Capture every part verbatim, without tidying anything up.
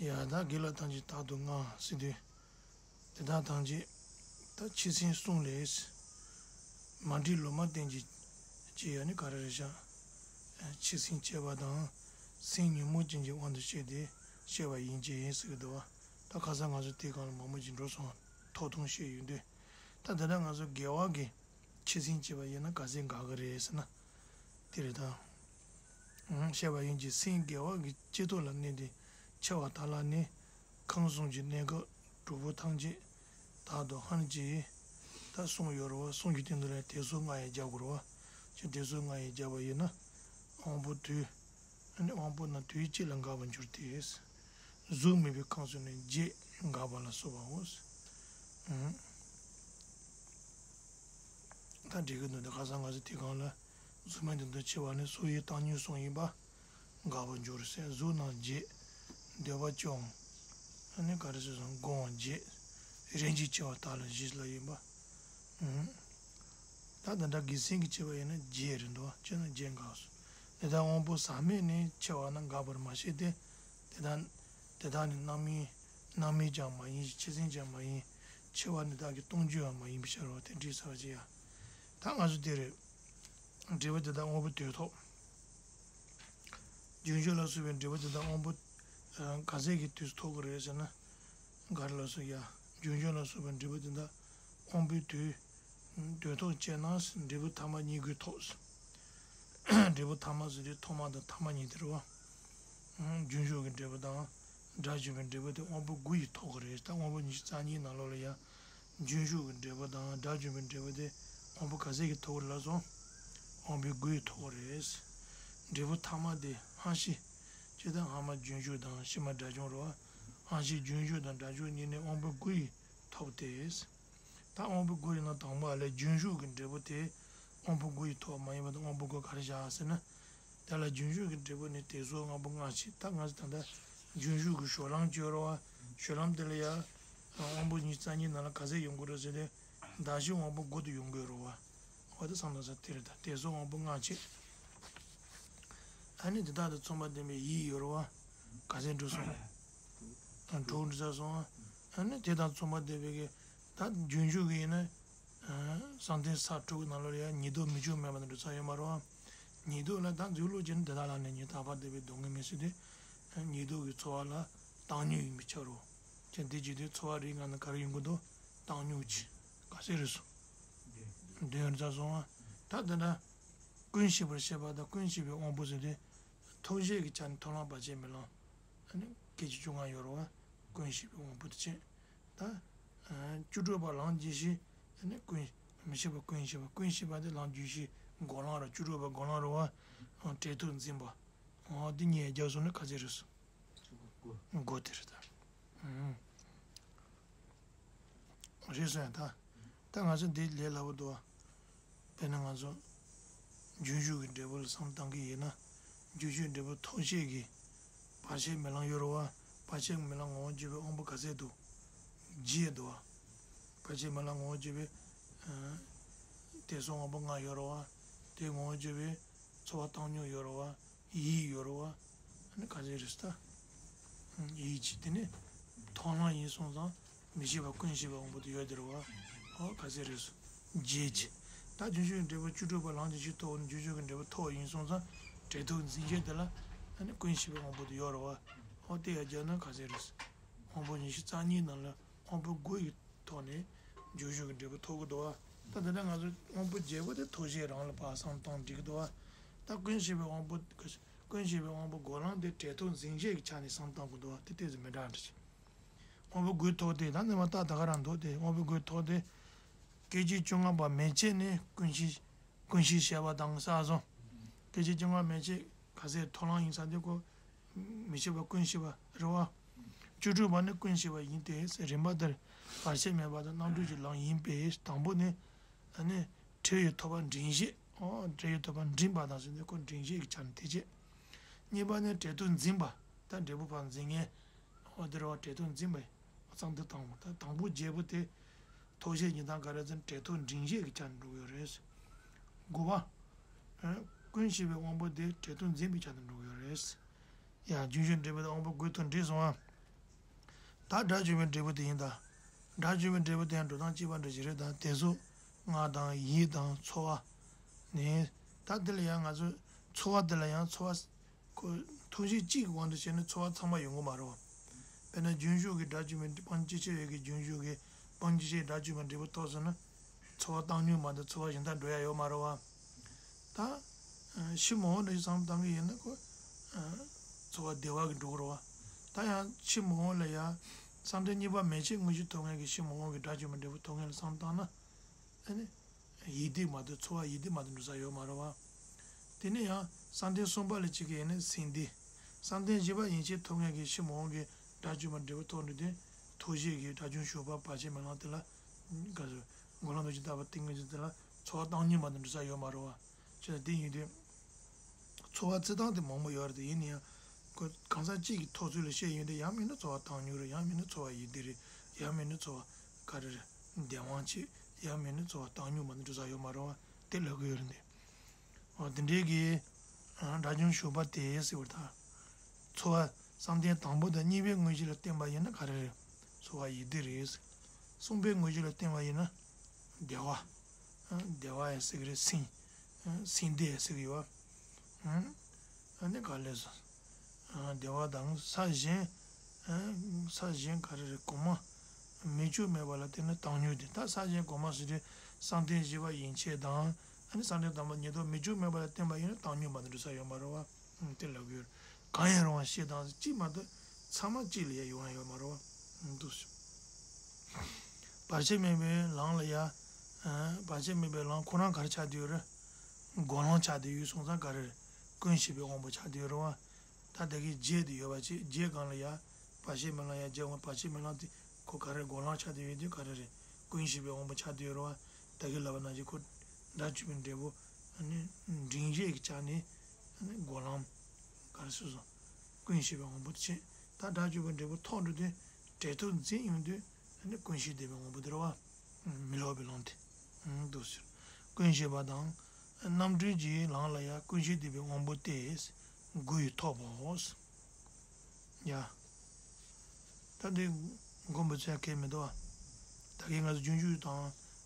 ཡ་ད་དགེ་ལ་ཐམས་ཅད་རྟག་ཏུ་མངའ་ཟེར་དུས། དེ་དག་ཐམས་ཅད་ད་ཕྱི་སེམས་གསུམ་ལས། མ་འདྲིས་ལོ་མ་བརྟན་གྱི་ཅེས་ཡ་ནི་ག་རེ་རེད་ཤག་ཕྱི་སེམས་བསྐྱེད་པ་དང་སེམས་ཉོན་མོངས་ཅན་གྱི་དབང་དུ་བྱས་ཏེ་བསྐྱེད་པ་ཡིན་གྱི་ཟེར་གི་འདུག་བ། ད་ཁ་སང་ང་ཚོ་དེའི་སྒང་ལ་མང་པོ་ཅིག་འགྲོ་སོང་། ཐོག་ཐུང་བཤད་ཡོང་དུས། ད་དེ་འདྲ་ང་ཚོ་དགེ་བ་གི་ཕྱི་སེམས་བསྐྱེད་པ་ཡིན་ན་ག་ཚད་དགའ་གི་རེད་ཟེར་ན། དེ་རེད་ད། ཨང་བཤད་པ་ཡིན་གྱི་སེམས་དགེ་བ་གི་བསྐྱེད་ཐོག་ལ་གནས་ཏེ་འཆི་བ་དག་ལ་ནི། ཁམས་གསུམ་གྱི་གནས་སྐབས་དྲུག་པོ་ཐམས་ཅད་དག་ཏུ་ཧང་གྱིས། ད་གསུངས་ཡོད་རེད་བ། གསུངས་ཀྱི་སྟེང་དུ་ལ་དད་གསོ་ལྔ་ཡང་རྒྱག་དགོས་རེད་བ། ཅི་དད་གསོ་ལྔ་ཡང་རྒྱག་པ་ཡིན་ན། དབང་པོ་དུས། ཨ་ནི་དབང་པོ་རྣམས་དུས་གཅིག་ལ་འགག་པར་འགྱུར་ཏེ། གཟུགས་མེད་པའི་ཁམས་སུ་ནི་བརྒྱད་འགག་པ་ལ་སོགས་པའོ། ཨང་། ད་འགྲིག་གི་འདུག་ད་ཁ་སང་ང་ཚོ་དེ་སྒང་ལ་གཟུགས་མེད་དུ་འདུ་འཆི་བ་ནི་སོ་ཡི་བཏང་སྙོམས་གསུམ་ཡིན་པ་འགག་པར་འགྱུར་ཟེར། གཟུགས་རྣམས་བརྒྱད། འདོད་པ་བཅོམ། ཨ་ནི་ག་རེ་ཟེར་སོང་སྒོམ་བརྒྱད། རིམ་གྱིས་འཆི་བ་དག་ལ་བཞི་ལ་ཡིན་པ། ཨུམ། ད་དེ་འདྲ་དགེ་སེམས་ཀྱི་འཆི་བ་ཡིན་ན་བརྒྱད་རེད་འདུག་སྤྱིར་ན་བརྒྱད་འགག་སོང་། དེ་དག་དབང་པོ་ཟག་མེད་ནི་འཆི་བ་ན་འགག་པར་མ་བཤད་དེ། དེ་དག་དེ་དག་ནི་རྣམ་སྨིན་རྣམ་སྨིན་ཀྱང་མ་ཡིན་ཞིང་ཕྱི་སེམས་ཀྱང་མ་ཡིན། འཆི་བ་ནི་བདག་གི་སྟོང་རྒྱུའང་མ་ཡིན་པའི་ཕྱིར་རོ། དེ་འདྲའི་ས་བ་ཅི་ཡ། ད་ང་ཚོ་དེ་རེད། འབྲས་བུ་དེ་དག་དབང་པོ་དུས་ཐོག་རྒྱུན་ཞུགས་ལ་སོགས་པའི་འབྲས་བུ་དེ་དག་དབང་པོ་ག་ཚད་ཀྱི་དུས་སུ་ཐོག་གི་རེད་ཟེར་ན། ག་རེ་ལ་སོགས་ཡ། རྒྱུན་ཞུགས་ལ་སོགས་པའི་འབྲས་བུ་དེ་དག་དབང་པོའི་དུས། དུས་ཐོག་བཅད་ན་འབྲས་བུ་ཐ་མ་གཉིས་ཀྱིས་ཐོགས། འབྲས་བུ་ཐ་མ་ཟེར་དུས་ཐོག་མ་དང་ཐ་མ་གཉིས་དེ་རེད་བ། རྒྱུན་ཞུགས་ཀྱི་འབྲས་བུ་དང་། དགྲ་བཅོམ་པའི་འབྲས་བུ་དེ་དབང་པོ་དགུ་ཡིས་ཐོགས་ཀྱི་རེད། ད་དབང་པོ་ཉི་ཤུ་རྩ་གཉིས་ནང་ལོགས་ལ་ཡང་། རྒྱུན་ཞུགས་ཀྱི་འབྲས་བུ་དང་དགྲ་བཅོམ་པའི་འབྲས་བུ་དེ་དབང་པོ་ག་ཚད་ཀྱིས་ཐོགས་ཀྱི་རེད་ལབ་སོང་། དབང་པོའི་དགུ་ཡིས་ཐོགས་ཀྱི་རེད། འབྲས་བུ་ཐ་མ་དེ་ཧང་ཤི། སྤྱིར་བཏང་སྔ་མ་རྒྱུན་ཞུགས་དང་ཕྱི་མ་དགྲ་བཅོམ་རེད་བ། ཧང་ཤི་རྒྱུན་ཞུགས་དང་དགྲ་བཅོམ་གཉིས་ནི་དབང་པོ་དགུ་ཡིས་ཐོགས་ཏེ། ད་དབང་པོ་དགུ་ཡིན་ན་དང་པོ་ཨ་ལས་རྒྱུན་ཞུགས་ཀྱི་འབྲས་བུ་དེ་དབང་པོ་དགུ་ཡིས་ཐོགས་མ་ཡིན་པ་དང་དབང་པོ་དགུ་ག་རེ་བཞག་ཟེར་ན། དེ་ལ་རྒྱུན་ཞུགས་ཀྱི་འབྲས་བུ་ནི་དད་གཟོད་ལྔ་པོ་སྔ་ཕྱི། ད་ང་ཚོ་ད་ལྟ་རྒྱུན་ཞུགས་ཀྱི་སྦྱོར་ལམ་བཅོས་རོགས། སྦྱོར་ལམ་དེ་ལ་ཡ། དབང་པོ་ཉི་ཤུ་རྩ་གཉིས་ནང་ལ་ག་ཚད་ཡོང་གི་རེད་ཟེར་ཏེ། གདགས་གཞི་དབང་པོ་དགུ་དུ་ཡོང་གི་རེད་བ། འོ་དེ་བསམ་བློ་ས་དེ་རེད་ད། དད་གཟོད་དབང་པོ་སྔ་ཕྱི། ཨ་ནི་དེ་དག་དང་མཚུངས་པ་ལྡན་པའི་ཡིད་ཡོད་རེད་བ། ག་ཚད་འགྲོ་སོང་། དྲུག་འགྲོ་ཚར་སོང་། ཨ་ནི་དེ་དང་མཚུངས་པ་ལྡན་པའི་གི། ད་རྒྱུན་ཞུགས་ཀྱི་ཡིན་ན། བསམ་གཏན་ས་དྲུག་ནང་ལོགས་ལ་ཡང་ཉེ་དུ་མི་འཇུག་མེད་པ་དང་འགྲོ་ས་ཡོད་མ་རེད་བ། ཉེ་དུ་ལ་ད་འཛུལ་ལོག་བྱས་ན་དེ་དག་ལ་ནི་ཉེ་དུ་ལྷག་པར་ལྡན་པའི་སྡུག་བསྔལ་མི་སྲིད་དེ། ཉེ་དུ་གི་ཚོར་བ་ལ་བཏང་སྙོམས་ཡིན་པའི་ཕྱིར་རོ། ཅན་དེ་བྱེད་དུས་ཚོར་བ་རིགས་ལྔ་ནི་ག་རེ་ཡོང་གི་འདུག་བཏང་སྙོམས་ཀྱི། ག་ཚད་རེད་སོང་། བདུན་རྩ་སོང་བ། ད་དེ་འདྲ། ཀུན་ཤེས་པར་བཤད་པ་དང་ཀུན་ཤེས་པའི་དབང་པོ་ཟེར་དུས། ཐོགས་བཅས་ཀྱི་ཆ་ནས་ཐོབ་ལམ་བར་ཆད་མེད་ལམ། ཨ་ནི་སྐད་ཅིག་བཅོ་ལྔ་ཡོད་རེད་བ། ཀུན་ཤེས་པའི་དབང་པོ་དེ་བྱས། ད། བཅུ་དྲུག་པ་ལམ་རྒྱུན་ཤེས། ཨ་ནི་ཀུན། མི་ཤེས་པ་ཀུན་ཤེས་པ། ཀུན་ཤེས་པ་དེ་ལམ་རྒྱུན་ཤེས་སྒོམ་ལམ་རེད། བཅུ་དྲུག་པ་སྒོམ་ལམ་རེད་བ། འབྲས་རྟོག་འཛིན་པ། འོ་དེ་གཉིས་རྒྱབ་སོང་ན་ག་ཚད་རེད་སོང་། དགུ་དེ་རེད་ད། རེད་སོང་ཡ་ད། ད་ང་ཚོ་འདི་ལས་སླ་པོ་འདུག་བ། དཔེར་ན་ང་ཚོ་རྒྱུན་ཞུགས་ཀྱི་འབྲས་བུ་ལ་བསམ་བཏང་གི་ཡིན་ན། རྒྱུན་ཞུགས་འབྲས་བུ་ཐོགས་བཅས་ཀྱི་བར་ཆད་མེད་ལམ་ཡོད་རེད་བ། བར་ཆད་མེད་ལམ་ངོ་བོ་བརྗོད་པའི་དབང་པོ་ག་ཚད་འདུག་བརྒྱད་འདུག་བ། བར་ཆད་མེད་ལམ་ངོ་བོ་བརྗོད་པའི། དད་གཟོད་དབང་པོ་ལྔ་ཡོད་རེད་བ། དེ་ངོ་བོ་བརྗོད་པའི་ཚོར་བ་བཏང་སྙོམས་ཡོད་རེད་བ། ཡིད་ཡོད་རེད་བ། ཨ་ནི་ག་ཚད་རེད་ཟེར་ད། ཡིད་ཀྱི་དེ་ནི་མཐོང་ལམ་ཡིན་སོང་ཙང་མི་ཤེས་པ་ཀུན་ཤེས་པའི་དབང་པོ་དེ་ཡོད་དེ་རེད་བ། ཨོ་ག་ཚད་རེད་སོང་། བརྒྱད་ཀྱི། ད་རྒྱུན་ཞུགས་ཀྱི་འབྲས་བུ་བཅུ་དྲུག་པ་ལམ་གྱི་ཕྱིར་ཐོབ་ནི་རྒྱུན་ཞུགས་ཀྱི་འབྲས་བུ་ཐོབ་ཡིན་སོང་ཙང་འབྲས་རྟོག་འཛིན་བྱེད་དེ་ལ་ཨ་ནི་ཀུན་ཤེས་པའི་དབང་པོ་དེ་ཡོད་རེད་བ། ཨོ་དེ་ཡང་བརྒྱབ་ན་ག་ཚད་རེད་སོང་། དབང་པོ་ཉི་ཤུ་རྩ་གཉིས་ནང་ལ་དབང་པོ་དགུ་ཡི་ཐོག་ནས་རྒྱུན་ཞུགས་ཀྱི་འབྲས་བུ་ཐོབ་ཀྱི་འདུག་བ། ད་དེ་འདྲ་ང་ཚོ་དབང་པོ་བརྒྱད་པོ་དེ་ཐོགས་བཅས་རང་ལ་ཕར་བསམ་བཏང་འགྲིག་གི་འདུག་བ། ད་ཀུན་ཤེས་པའི་དབང་པོ། ཀུན་ཤེས་པའི་དབང་པོ་སྒོམ་ལམ་དེ་འབྲས་རྟོག་འཛིན་བྱེད་ཀྱི་ཆ་ནས་བསམ་བཏང་དགོས་འདུག་བ། དེ་ཏོག་ཙམ་མི་འདྲ་འདྲ་ཅིག་དབང་པོ་དགུའི་ཐོག་དེ་ད་ནི་མ་བརྟགས་ད་ག་རང་འདུག་སྟེ། དབང་པོ་དགུའི་ཐོག་དེ། སྐད་ཅིག་བཅོ་ལྔ་པ་མན་ཆད་ནས་ཀུན་ཤེས། ཀུན་ཤེས་བྱེད་པ་དང་ས་སོང་། སྐད་ཅིག་བཅོ་ལྔ་མན་ཆད་ག་ཚད་མཐོང་ལམ་ཡིན་ས་དེ་ཁོ། མི་ཤེས་པ་ཀུན་ཤེས་པ་རེད་བ། བཅུ་དྲུག་པ་ནི་ཀུན་ཤེས་པ་ཡིན་ཏེ། རིམ་པ་ལྟར་བར་ཆད་མེད་པ་དང་རྣམ་གྲོལ་གྱི་ལམ་ཡིན་པས་དང་པོ་ནི། ཨ་ནི། འབྲས་བུ་ཐོབ་པ་འབྲིང་བཤད། ཨོ་འབྲས་བུ་ཐོབ་པ་འབྲིང་བ་དང་ཟེར་ནས་ཁོ་འབྲིང་བཤད་ཀྱི་ཆ་ནས་དེ་བྱས། གཉིས་པ་ནི་འབྲས་རྟོག་འཛིན་པ། ད་འབྲས་བུ་ཕར་འཛིན་མཁན། ཨོ་དེ་རེད་བ། འབྲས་རྟོག་འཛིན་པ་ཡིན། ཙང་དེ་དང་པོ། ད་དང་པོ་བརྒྱད་པོ་དེ། ཐོགས་བཅས་གཉིས་དང་ག་རེ་ཟེར་ན་འབྲས་རྟོག་འབྲིང་བཤད་ཀྱི་ཆ་ནས་འགྲོ་གི་ཡོད་རེད། དགུ་པ། ཨ། ཀུན་ཤེས་པའི་དབང་པོ་དེ་འབྲས་རྟོག་འཛིན་པའི་ཆ་ནས་འགྲོ་གི་ཡོད་རེད། ཡང་རྒྱུན་ཞུགས་འབྲས་བུ་དང་དབང་པོ་དགུའི་ཐོག་འགྲིག་སོང་ཨ། ད་སྒྲ་བརྗོད་པའི་འབྲས་བུ་དེ་ཡིན་ད། སྒྲ་བརྗོད་པའི་འབྲས་བུ་དེ་ཡང་འགྲོ་སྟངས་གཅིག་པ་འདྲ་ཞིག་རེད་ད། དེ་ཚོ་ངག་དང་ཡིད་དང་ཚོར་བ། ནི། ད་དེ་ལ་ཡང་ང་ཚོས་ཚོར་བ་དེ་ལ་ཡང་ཚོར་བ། ཁོ། ཐུགས་རྗེ་གཅིག་གི་དབང་དུ་བྱས་ནས་ཚོར་བ་ཚང་མ་ཡོང་གི་མ་རེད་བ། དཔེར་ན་རྒྱུན་ཞུགས་ཀྱི་སྒྲ་བརྗོད་པའི་སྤང་བྱ་ཤེས་པའི་གི་རྒྱུན་ཞུགས་ཀྱི་སྤང་བྱ་ཤེས་སྒྲ་བརྗོད་པའི་འབྲས་བུ་ཐོབ་སོང་ན། ཚོར་བ་བཏང་མྱོང་མ་གཏོགས་ཚོར་བ་གཞན་དག་འགྲོ་ཡ་ཡོད་མ་རེད་བ། ད། ཕྱི་མ་འོངས་ལ་བསམ་བློ་བཏང་གི་ཡིན་ན་ཁོ། ཚོར་བ་བདེ་བ་གི་འགྲོ་གི་རེད་བ། ད་ཡང་ཕྱི་མ་འོངས་ལ་ཡང་། བསམ་གཏན་གཉིས་པ་མན་ཆད་དངོས་གཞི་ཐོབ་མཁན་གྱི་ཕྱི་མ་འོངས་ཀྱི་སྒྲ་བརྗོད་པའི་འབྲས་བུ་ཐོབ་མཁན་ལ་བསམ་བློ་བཏང་ན། ཨ་ནི། ཡིད་བདེ་མ་གཏོགས་ཚོར་བ་ཡིད་བདེ་མ་གཏོགས་འགྲོ་ས་ཡོད་མ་རེད་བ། དེ་ནས་ཡང་བསམ་གཏན་གསུམ་པ་ལ་གཅིག་གིས་ནི་སེམས་བདེ། བསམ་གཏན་བཞི་པ་ཡན་ཆད་ཐོབ་མཁན་གྱི་ཕྱི་མ་འོངས་ཀྱི་སྒྲ་བརྗོད་པའི་འབྲས་བུ་ཐོབ་འགྲོ་དུས་ཐུགས་རྗེ་གི་སྒྲ་བྱུང་ཞུགས་པ་བར་ཆད་མེད་ལམ་དེ་ལ། ག་ཚོད། འགོག་ལམ་དུ་ཇི་ལྟ་བ་ཏིང་ངེ་འཛིན་དེ་ལ་ཚོར་བ་བཏང་མྱོང་མ་གཏོགས་འགྲོ་ས་ཡོད་མ་རེད་བ། བྱས་ཙང་དེ་ཡིན་དུས། ཚོར་བ་བརྩི་སྟངས་དེ་མང་པོ་ཡོད་རེད་དེ་ཡིན་ན་ཡང་། ཁོ་གང་ཟག་གཅིག་གི་ཐོག་ཚུལ་ལ་བཤད་ཡོང་དུས་ཡང་མིན་ན་ཚོར་བ་བཏང་མྱོང་རེད། ཡང་མིན་ན་ཚོར་བ་ཡིད་བདེ་རེད། ཡང་མིན་ན་ཚོར་བ་ག་རེ་རེད། བདེ་དབང་ཆེ། ཡང་མིན་ན་ཚོར་བ་བཏང་མྱོང་མ་གཏོགས་འགྲོ་ས་ཡོད་མ་རེད་བ། དེ་ལབ་གི་ཡོད་རེད་འདི། འོ་དེ་འདྲའི་གི། ཨ། སྒྲ་བྱུང་ཞུགས་པ་དེ་ཟེར་བ་དང་། ཚོར་བ་བསམ་གཏན་དང་པོ་དང་གཉིས་པའི་དངོས་གཞི་ལ་བརྟེན་པ་ཡིན་ན་ག་རེ་རེད། ཚོར་བ་ཡིད་བདེ་རེད། གསུམ་པའི་དངོས་གཞི་ལ་བརྟེན་པ་ཡིན་ན། བདེ་བ། ཨ། བདེ་བ་ཡང་ཟེར་གི་རེད། སེམས། ཨ། སེམས་བདེ་ཡང་ཟེར་གི་ཡོད། ཨ། ཨ་ནི་ག་ལས་སོ། ཨ། བདེ་བ་དང་ས་གཞན། ཨ། ས་གཞན་ག་རེ་རེད། གོང་མ། མི་འཇུག་མེད་པ་ལ་བརྟེན་ནས་བཏང་མྱོང་དེ། ད་ས་གཞན་གོང་མ་ཟེར་དུས་བསམ་གཏན་བཞི་པ་ཡན་ཆད་དང་། ཨ་ནི་བསམ་གཏན་དང་པོ་ཉིད་དུ་མི་འཇུག་མེད་པ་ལ་བརྟེན་པ་ཡིན་ན་བཏང་མྱོང་མ་གཏོགས་འགྲོ་ས་ཡོད་མ་རེད་བ། ཨང་། དེ་ལབ་ཡོད། གང་ཡང་རུང་བ་ཞེས་དང་གཅིག་མ་གཏོགས་ཚང་མ་གཅིག་ལ་ཡང་ཡོང་ཡ་ཡོད་མ་རེད་བ། ཨང་། འདུག་སེ། བར་ཆད་མེད་པའི་ལམ་ལ་ཡ། ཨ། བར་ཆད་མེད་པའི་ལམ་ཁོ་རང་ག་རེ་ཆགས་བསྡད་ཡོད་རེད། སྒོམ་ལམ་ཆགས་བསྡད་ཡོད་སོང་ཙང་ག་རེ་རེད། ཀུན་ཤེས་པའི་དབང་པོ་ཆགས་བསྡད་ཡོད་རེད་བ། ད་ལྟ་གི་རྗེས་དེ་ཡོད་པ་ཅིག་རྗེས་གང་ལ་ཡ། བར་ཆད་མེད་ལམ་ཡ་རྗེས་དབང་བར་ཆད་མེད་ལམ་དེ་ཁོ་ག་རེ་སྒོམ་ལམ་ཆགས་བསྡད་ཡོད་དུས་ག་རེ་རེད། ཀུན་ཤེས་པའི་དབང་པོ་ཆགས་བསྡད་ཡོད་རེད་བ། ད་གི་ལབ་པ་ནང་བཞིན་ཁོ་སྒྲ་བརྗོད་པའི་འབྲས་བུ། ཨ་ནི་འབྲིང་བཞི་གི་ཆ་ནས། ཨ་ནི་སྒོམ་ལམ། ག་རེ་ཟེར་སོང་། ཀུན་ཤེས་པའི་དབང་པོ་དེ་བྱས། ད་སྒྲ་བརྗོད་པའི་འབྲས་བུ་ཐོབ་འགྲོ་དུས་འབྲས་ཐོབ་འཛིན་ཡོང་དུས། ཨ་ནི་ཀུན་ཤེས་བདེ་བའི་དབང་པོ་དེ་རེད་བ། མི་སློབ་པའི་ལམ་དེ། ཨང་། འདུག་ཟེར། ཀུན་ཤེས་པ་དང་། རྣམ་གྲོལ་གྱི་ལམ་ལ་ཡང་ཀུན་ཤེས་བདེ་བའི་དབང་པོ་སྟེ། དགུ་ཡིས་ཐོབ་པའོ། ཡ། ད་འདི་མགོ་འབུ་ཚད་གལ་མི་འདུག་བ། ད་གིན་ང་ཚོ་རྒྱུན་ཞུགས་དང་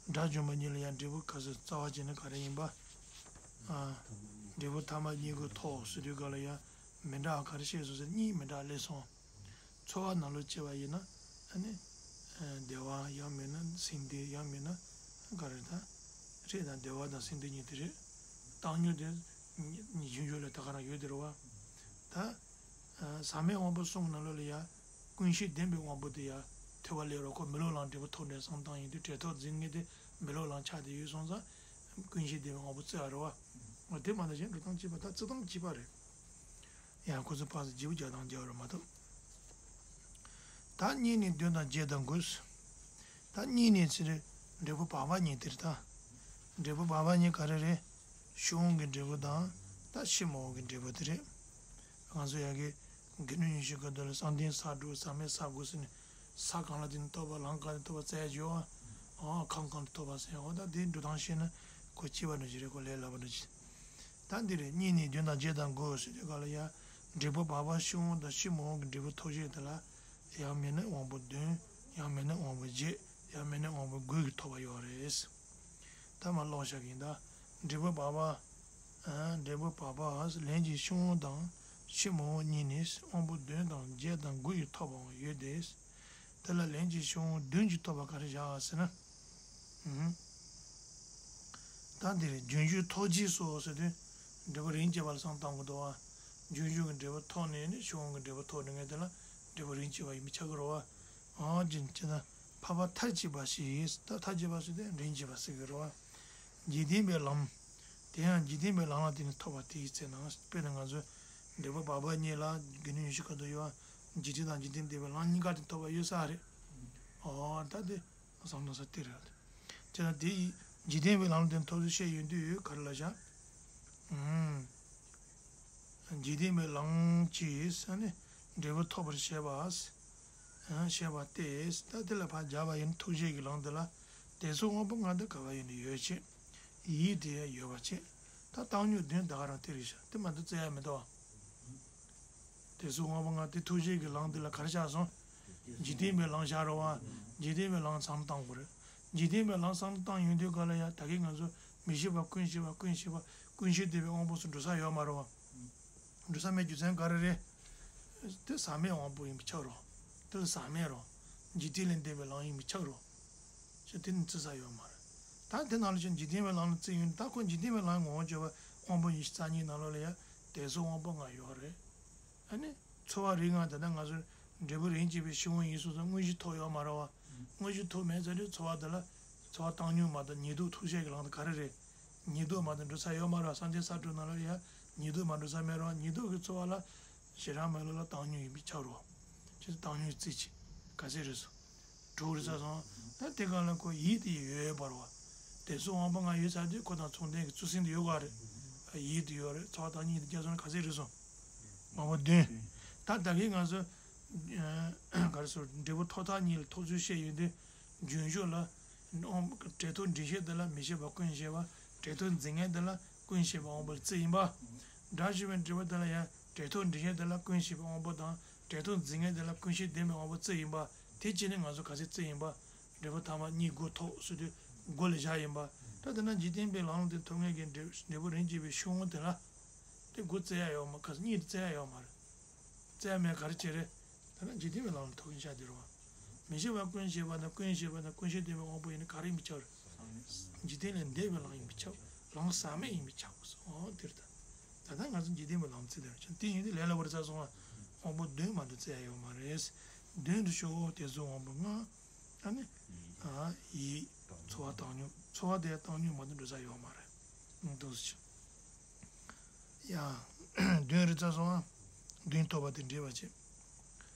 སྒྲ་བྱུང་བ་གཉིས་ལ་ཡང་འབྲས་བུ་ག་ཚོད་རྩ་བ་བྱས་ན་ག་རེ་ཡིན་པ། ཨ། འབྲས་བུ་ཐ་མ་གཉིས་ཀྱི་ཐོག་ཟེར་དུས་ག་ལ་ཡང་མི་འདྲ་བ་ག་རེ་བཤད་སོང་ཟེར་གཉིས་མི་འདྲ་སླེབས་སོང་། ཚོར་བ་ནང་ལོགས་སྐྱེ་བ་ཡིན་ན། ཨ་ནི། ཨ། བདེ་བ་ཡང་མིན་ན་སེམས་བདེ་ཡང་མིན་ན་ག་རེ་ད། རེད་ད། བདེ་བ་དང་སེམས་བདེ་གཉིས་དེ་རེད། བཏང་མྱོང་དེ་ཉི་ཉི་རྒྱུན་ལ་ད་ག་རང་ཡོད་དེ་རེད་བ། ད། ཨ། ཟག་མེད་དབང་པོ་གསུམ་ནང་ལོགས་ལ་ཡ། ཀུན་ཤེས་ལྡན་པའི་དབང་པོ་དེ་ཡ། ཐོས་པ་ལས་རོགས་ཁོ་མི་སློབ་ལམ་འབྲས་བུ་ཐོབ་འདྲའི་བསམ་སྟངས་ཡིན་དུས་འབྲས་ཐོབ་འཛིན་མཁན་དེ་མི་སློབ་ལམ་ཆགས་བསྡད་ཡོད་སོང་ཙང་། ཀུན་ཤེས་ལྡན་པའི་དབང་པོ་བརྩི་བ་རེད་བ། འོ་དེ་མ་གཏོགས་གཞན་འགྲོ་སྟངས་གཅིག་པ་ད་བརྩི་སྟངས་གཅིག་པ་རེད། ཡང་ཁོ་ཚོ་ཕར་ཚུར་བརྗེ་པོ་རྒྱག་སྟངས་རྒྱག་པ་རེད་མ་གཏོགས། ད་གཉིས་ནས་བདུན་དང་བརྒྱད་དང་དགུ། ད་གཉིས་ནས་ཚེ་རིང་འབྲས་བུ་བར་པ་གཉིས་དེ་རེད་ད། འབྲས་བུ་བར་པ་གཉིས་ག་རེ་རེད། ཕྱི་དབང་གི་འབྲས་བུ་དང་ད་ཕྱི་མ་དབང་གི་འབྲས་བུ་དེ་རེད། ང་ཚོ་ཡ་གི་དགེ་འདུན་ཉི་ཤུ་ཀ་དུ་ལ་བསམ་གཏན་ས་དྲུག་ཟག་མེད་ས་དགུ་ཟེར་ནས་ས་གང་ལ་དེ་ནས་ཐོབ་པ་ལམ་གང་ལ་ཐོབ་པ་བཙལ་བརྗོད་པ། ཨ། ཁམས་གང་དུ་ཐོབ་པ་ཟེར་འོ་ད་དེའི་འགྲོ་སྟངས་ཤེས་ན་ཁོ་སྐྱེ་བ་འདྲ་ཞིག་རེད་ཁོ་ལས་སླ་པོ་འདྲ་ཞིག་ད་འདི་རེད། གཉིས་ནས་བདུན་དང་བརྒྱད་དང་དགུ་ཟེར་དུས་ག་ལ་ཡ། འབྲས་བུ་བར་པ་ཕྱི་དབང་དང་ཕྱི་མ་དབང་གི་འབྲས་བུ་ཐོབ་བྱེད་དེ་ལ། ཡང་མིན་ན་དབང་པོ་བདུན། ཡང་མིན་ན་དབང་པོ་བརྒྱད། ཡང་མིན་ན་དབང་པོ་དགུ་གི་ཐོབ་པ་ཡོད་རེད། ད་མར་ཀློག་བཞག་གི་ཡིན་ད། འབྲས་བུ་བར་པ། ཨ། འབྲས་བུ་བར་པ་ལན་གཅིག་ཕྱི་དབང་དང་ཕྱི་མ་དབང་གཉིས་ནས་དབང་པོ་བདུན་དང་བརྒྱད་དང་དགུ་ཡི་ཐོབ་པའང་ཡོད་དེ། དེ་ལ་ལན་གཅིག་ཕྱི་དབང་བདུན་གྱིས་ཐོབ་པ་ག་རེ་བཞག་ཟེར་ན། ཨུམ། ད་འདིར་རྒྱུན་ཞུགས་ཐོག་རྗེས་སུ་ཟེར་དུས། འབྲས་བུ་རིམ་གྱིས་པ་ལ་བསམ་བློ་གཏོང་དགོས་འདུག་བ། རྒྱུན་ཞུགས་ཀྱི་འབྲས་བུ་ཐོབ་ནས་ནི་ཕྱི་དབང་གི་འབྲས་བུ་ཐོབ་ནས་ངས་དེ་ལ་འབྲས་བུ་རིམ་གྱིས་པ་ཡིན་པས་ཁྱབ་ཀྱི་རེད་བ། ཨང་། ཅི་ཅི་ན་འཕགས་པ་མཐར་གྱིས་པ་ཞེས། ད་མཐར་གྱིས་པ་ཟེར་དུས་རིམ་གྱིས་པ་ཟེར་གྱི་རེད་བ། འཇིག་རྟེན་པའི་ལམ། དེ་ཡང་འཇིག་རྟེན་པའི་ལམ་ལ་བརྟེན་ནས་ཐོབ་པ་དེའི་ཚེ་ན། དཔེར་ན་ང་ཚོ་འབྲས་བུ་བར་པ་གཉིས་ལ་དགེ་འདུན་ཉི་ཤུ་ཀ་དུ་ཡོད་བ། འཇིག་རྟེན་དང་འཇིག་རྟེན་འདས་པའི་ལམ་གཉིས་ཀ་དེ་ཐོབ་པ་ཡོད་ས་རེད། ཨོ་ད་དེ། བསམ་བློ་ས་དེ་རེད། དེ་ལ་དེ་ཡི་འཇིག་རྟེན་པའི་ལམ་དེ་ཐོབ་ཚུལ་བཤད་ཡོང་དུས་ག་རེ་ལབ་བྱ། ཨུམ། འཇིག་རྟེན་པའི་ལམ་གྱིས་ནི་འབྲས་བུ་ཐོབ་པར་བྱེད་པ། བྱེད་པ་སྟེ། ད་དེ་ལ་ཕར་སྦྱར་བ་ཡིན་ཐུགས་རྗེ་གི་ལམ་དེ་ལ་དེ་ཚོ་དབང་པོ་ལྔ་དེ་ག་བ་ཡིན་ནས་ཡོད་ཅེས། ཡིད་དེ་ཡོད་པ་བྱེད། ད་བཏང་སྙོམས་བདུན་ད་ག་རང་དེ་རེད་ཤག་དེ་མ་གཏོགས་བཙལ་ཡ་མི་འདུག་བ། དེ་ཚོ་དབང་པོ་ལྔ་དེ་ཐུགས་རྗེ་གི་ལམ་དེ་ལ་ག་རེ་ཆགས་སོང་། འཇིག་རྟེན་པའི་ལམ་བཞག་རེད་བ། འཇིག་རྟེན་པའི་ལམ་བསམ་བློ་བཏང་དགོས་རེད། འཇིག་རྟེན་པའི་ལམ་བསམ་བློ་བཏང་ཡོང་དུས་ག་ལ་ཡ་ད་གིན་ང་ཚོ་མི་ཤེས་པ་ཀུན་ཤེས་པ་ཀུན་ཤེས་པ་ཀུན་ཤེས་བསྡད་པའི་དབང་པོ་སུ་འགྲོ་ས་ཡོད་མ་རེད་བ། འགྲོ་ས་མེད་རྒྱུ་མཚན་ག་རེ་རེད། དེ་ཟག་མེད་དབང་པོ་ཡིན་པས་ཁྱབ་རོགས། དེ་ལ་ཟག་མེད་རོགས། འཇིག་རྟེན་ལས་འདས་པའི་ལམ་ཡིན་པས་ཁྱབ་རོགས། ཞེས་དེ་ནི་བརྩི་ས་ཡོད་མ་རེད། ད་དེ་ནང་ལ་ཅིག་འཇིག་རྟེན་པའི་ལམ་ལ་བརྩི་ཡོང་དུས་ད་ཁོ་འཇིག་རྟེན་པའི་ལམ་ངོ་བོ་བརྗོད་པ་དབང་པོ་ཉི་ཤུ་རྩ་གཉིས་ནང་ལོགས་ལ་ཡ་དད་སོགས་དབང་པོ་ལྔ་ཡོད་རེད། ཨ་ནི། ཚོར་བ་རིགས་ལྔ་དེ་ད་ང་ཚོ་འབྲས་བུ་རིམ་གྱིས་པའི་ཤེས་དབང་ཡིན་སོང་ཙང་དངོས་གཞི་ཐོབ་ཡོད་མ་རེད་བ། དངོས་གཞི་ཐོབ་མེད་ཙང་དེ་ཚོར་བ་དེ་ལ་ཚོར་བ་བཏང་སྙོམས་མ་གཏོགས་ཉེར་བསྡོགས་ཐུག་བཤད་ཀྱི་ལམ་དེ་ག་རེ་རེད། ཉེར་བསྡོགས་མ་གཏོགས་འགྲོ་ས་ཡོད་མ་རེད་བ། སངས་རྒྱས་ས་དྲུག་ནང་ལ་ཡ་ཉེར་བསྡོགས་མ་འགྲོ་ས་མེད་རེད་བ། ཉེར་བསྡོགས་ཀྱི་ཚོར་བ་ལ་ཞེ་དྲག་མེད་ལ་ལ་བཏང་སྙོམས་ཡིན་པས་ཁྱབ་རེད་བ། ཅེས་བཏང་སྙོམས་རྩིས་བྱེད་ག་ཚད་རེད་སོ། དྲུག་རེད་ས་སོང་། ད་དེ་ག་ལ་ཁོ་ཡིད་དེ་ཡོད་ཡོད་པར་བ། དེ་ཚོ་དབང་པོ་ལྔ་ཡོད་ཚར་དུས་ཁོ་དང་མཚུངས་ལྡན་གྱི་ཚུལ་ཟིན་དུ་ཡོད་ག་རེད། ཡིད་དུ་ཡོད་རེད། ཚོར་བ་དང་གཉིས་དེ་རྒྱ་སོང་ན་ག་ཚད་རེད་སོང་། དབང་པོ་བདུན། ད་ད་གིན་ང་ཚོ་ག་རེ་ཟེར་འབྲས་བུ་ཐོབ་ཐང་གཉིས་ལ་ཐོབ་ཚུལ་བཤད་ཡོང་དུས་རྒྱུན་ཞུགས་ལ་འབྲས་ཐོབ་འབྲིང་ཤོས་དེ་ལ་མི་ཤེས་པ་ཀུན་ཤེས་པ། འབྲས་ཐོབ་འཛིན་མཁན་དེ་ལ་ཀུན་ཤེས་པ་དབང་པོ་ལ་རྩིས་ཡིན་པ། འབྲས་ཞུགས་པའི་འབྲས་བུ་དེ་ལ་ཡང་འབྲས་ཐོབ་འབྲིང་ཤོས་དེ་ལ་ཀུན་ཤེས་པའི་དབང་པོ་དང་འབྲས་ཐོབ་འཛིན་མཁན་དེ་ལ་ཀུན་ཤེས་ལྡན་པའི་དབང་པོ་རྩིས་ཡིན་པ། དེ་ཕྱིར་ནི་ང་ཚོ་ག་ཚད་རྩིས་ཡིན་པ། འབྲས་བུ་ཐ་མ་གཉིས་དགུ་ཐོབ་ཟེར་དུས་དགུ་ལ་བཞག་ཡིན་པ། ད་དེ་ན་འཇིག་རྟེན་པའི་ལམ་དེ་ཐོབ་མཁན་གྱི་འབྲས་འབྲས་བུ་རིམ་གྱིས་པའི་ཤེས་དབང་དེ་ལ་དེ་དགུ་རྩི་ཡ་ཡོད་མ་ག་ཚོད་གཉིས་དེ་རྩི་ཡ་ཡོད་མ་རེད། རྩི་ཡ་མེད་ག་རེ་བྱེད་རེད། ད་ནི་འཇིག་རྟེན་པའི་ལམ་ལ་ཐོབ་མཁན་ཆགས་བསྡད་རེད་བ། མི་ཤེས་པ་ཀུན་ཤེས་པ་དང་ཀུན་ཤེས་པ་དང་ཀུན་ཤེས་ལྡན་པའི་དབང་པོ་ཡིན་ན་ག་རེ་ཡིན་པས་ཁྱབ་རེད། འཇིག་རྟེན་ལས་འདས་པའི་ལམ་ཡིན་པས་ཁྱབ། ལམ་ཟག་མེད་ཡིན་པས་ཁྱབ་དགོས་སོ། འོ་དེ་རེད་ད། ད་ལྟ་ང་ཚོ་འཇིག་རྟེན་པའི་ལམ་རྩིས་བསྡད་རེད་ཀྱང་དེ་ཡིན་དུས་ལས་སླ་པོ་རེད་ས་སོང་ང་། དབང་པོ་བདུན་མ་གཏོགས་རྩི་ཡ་ཡོད་མ་རེད། བདུན་དུ་ཤོག་དེ་ཚོ་དབང་པོ་ལྔ། ཨ་ནི། ཨ་ཡིད། ཚོར་བ་བཏང་སྙོམས། ཚོར་བ་དེ་བཏང་སྙོམས་མ་གཏོགས་འགྲོ་ས་ཡོད་མ་རེད། འདུག་སེ་བྱས། ཡ། བདུན་རེད་ས་སོང་ང་། བདུན་ཐོབ་པ་དེ་འདྲེས་པ་བྱེད།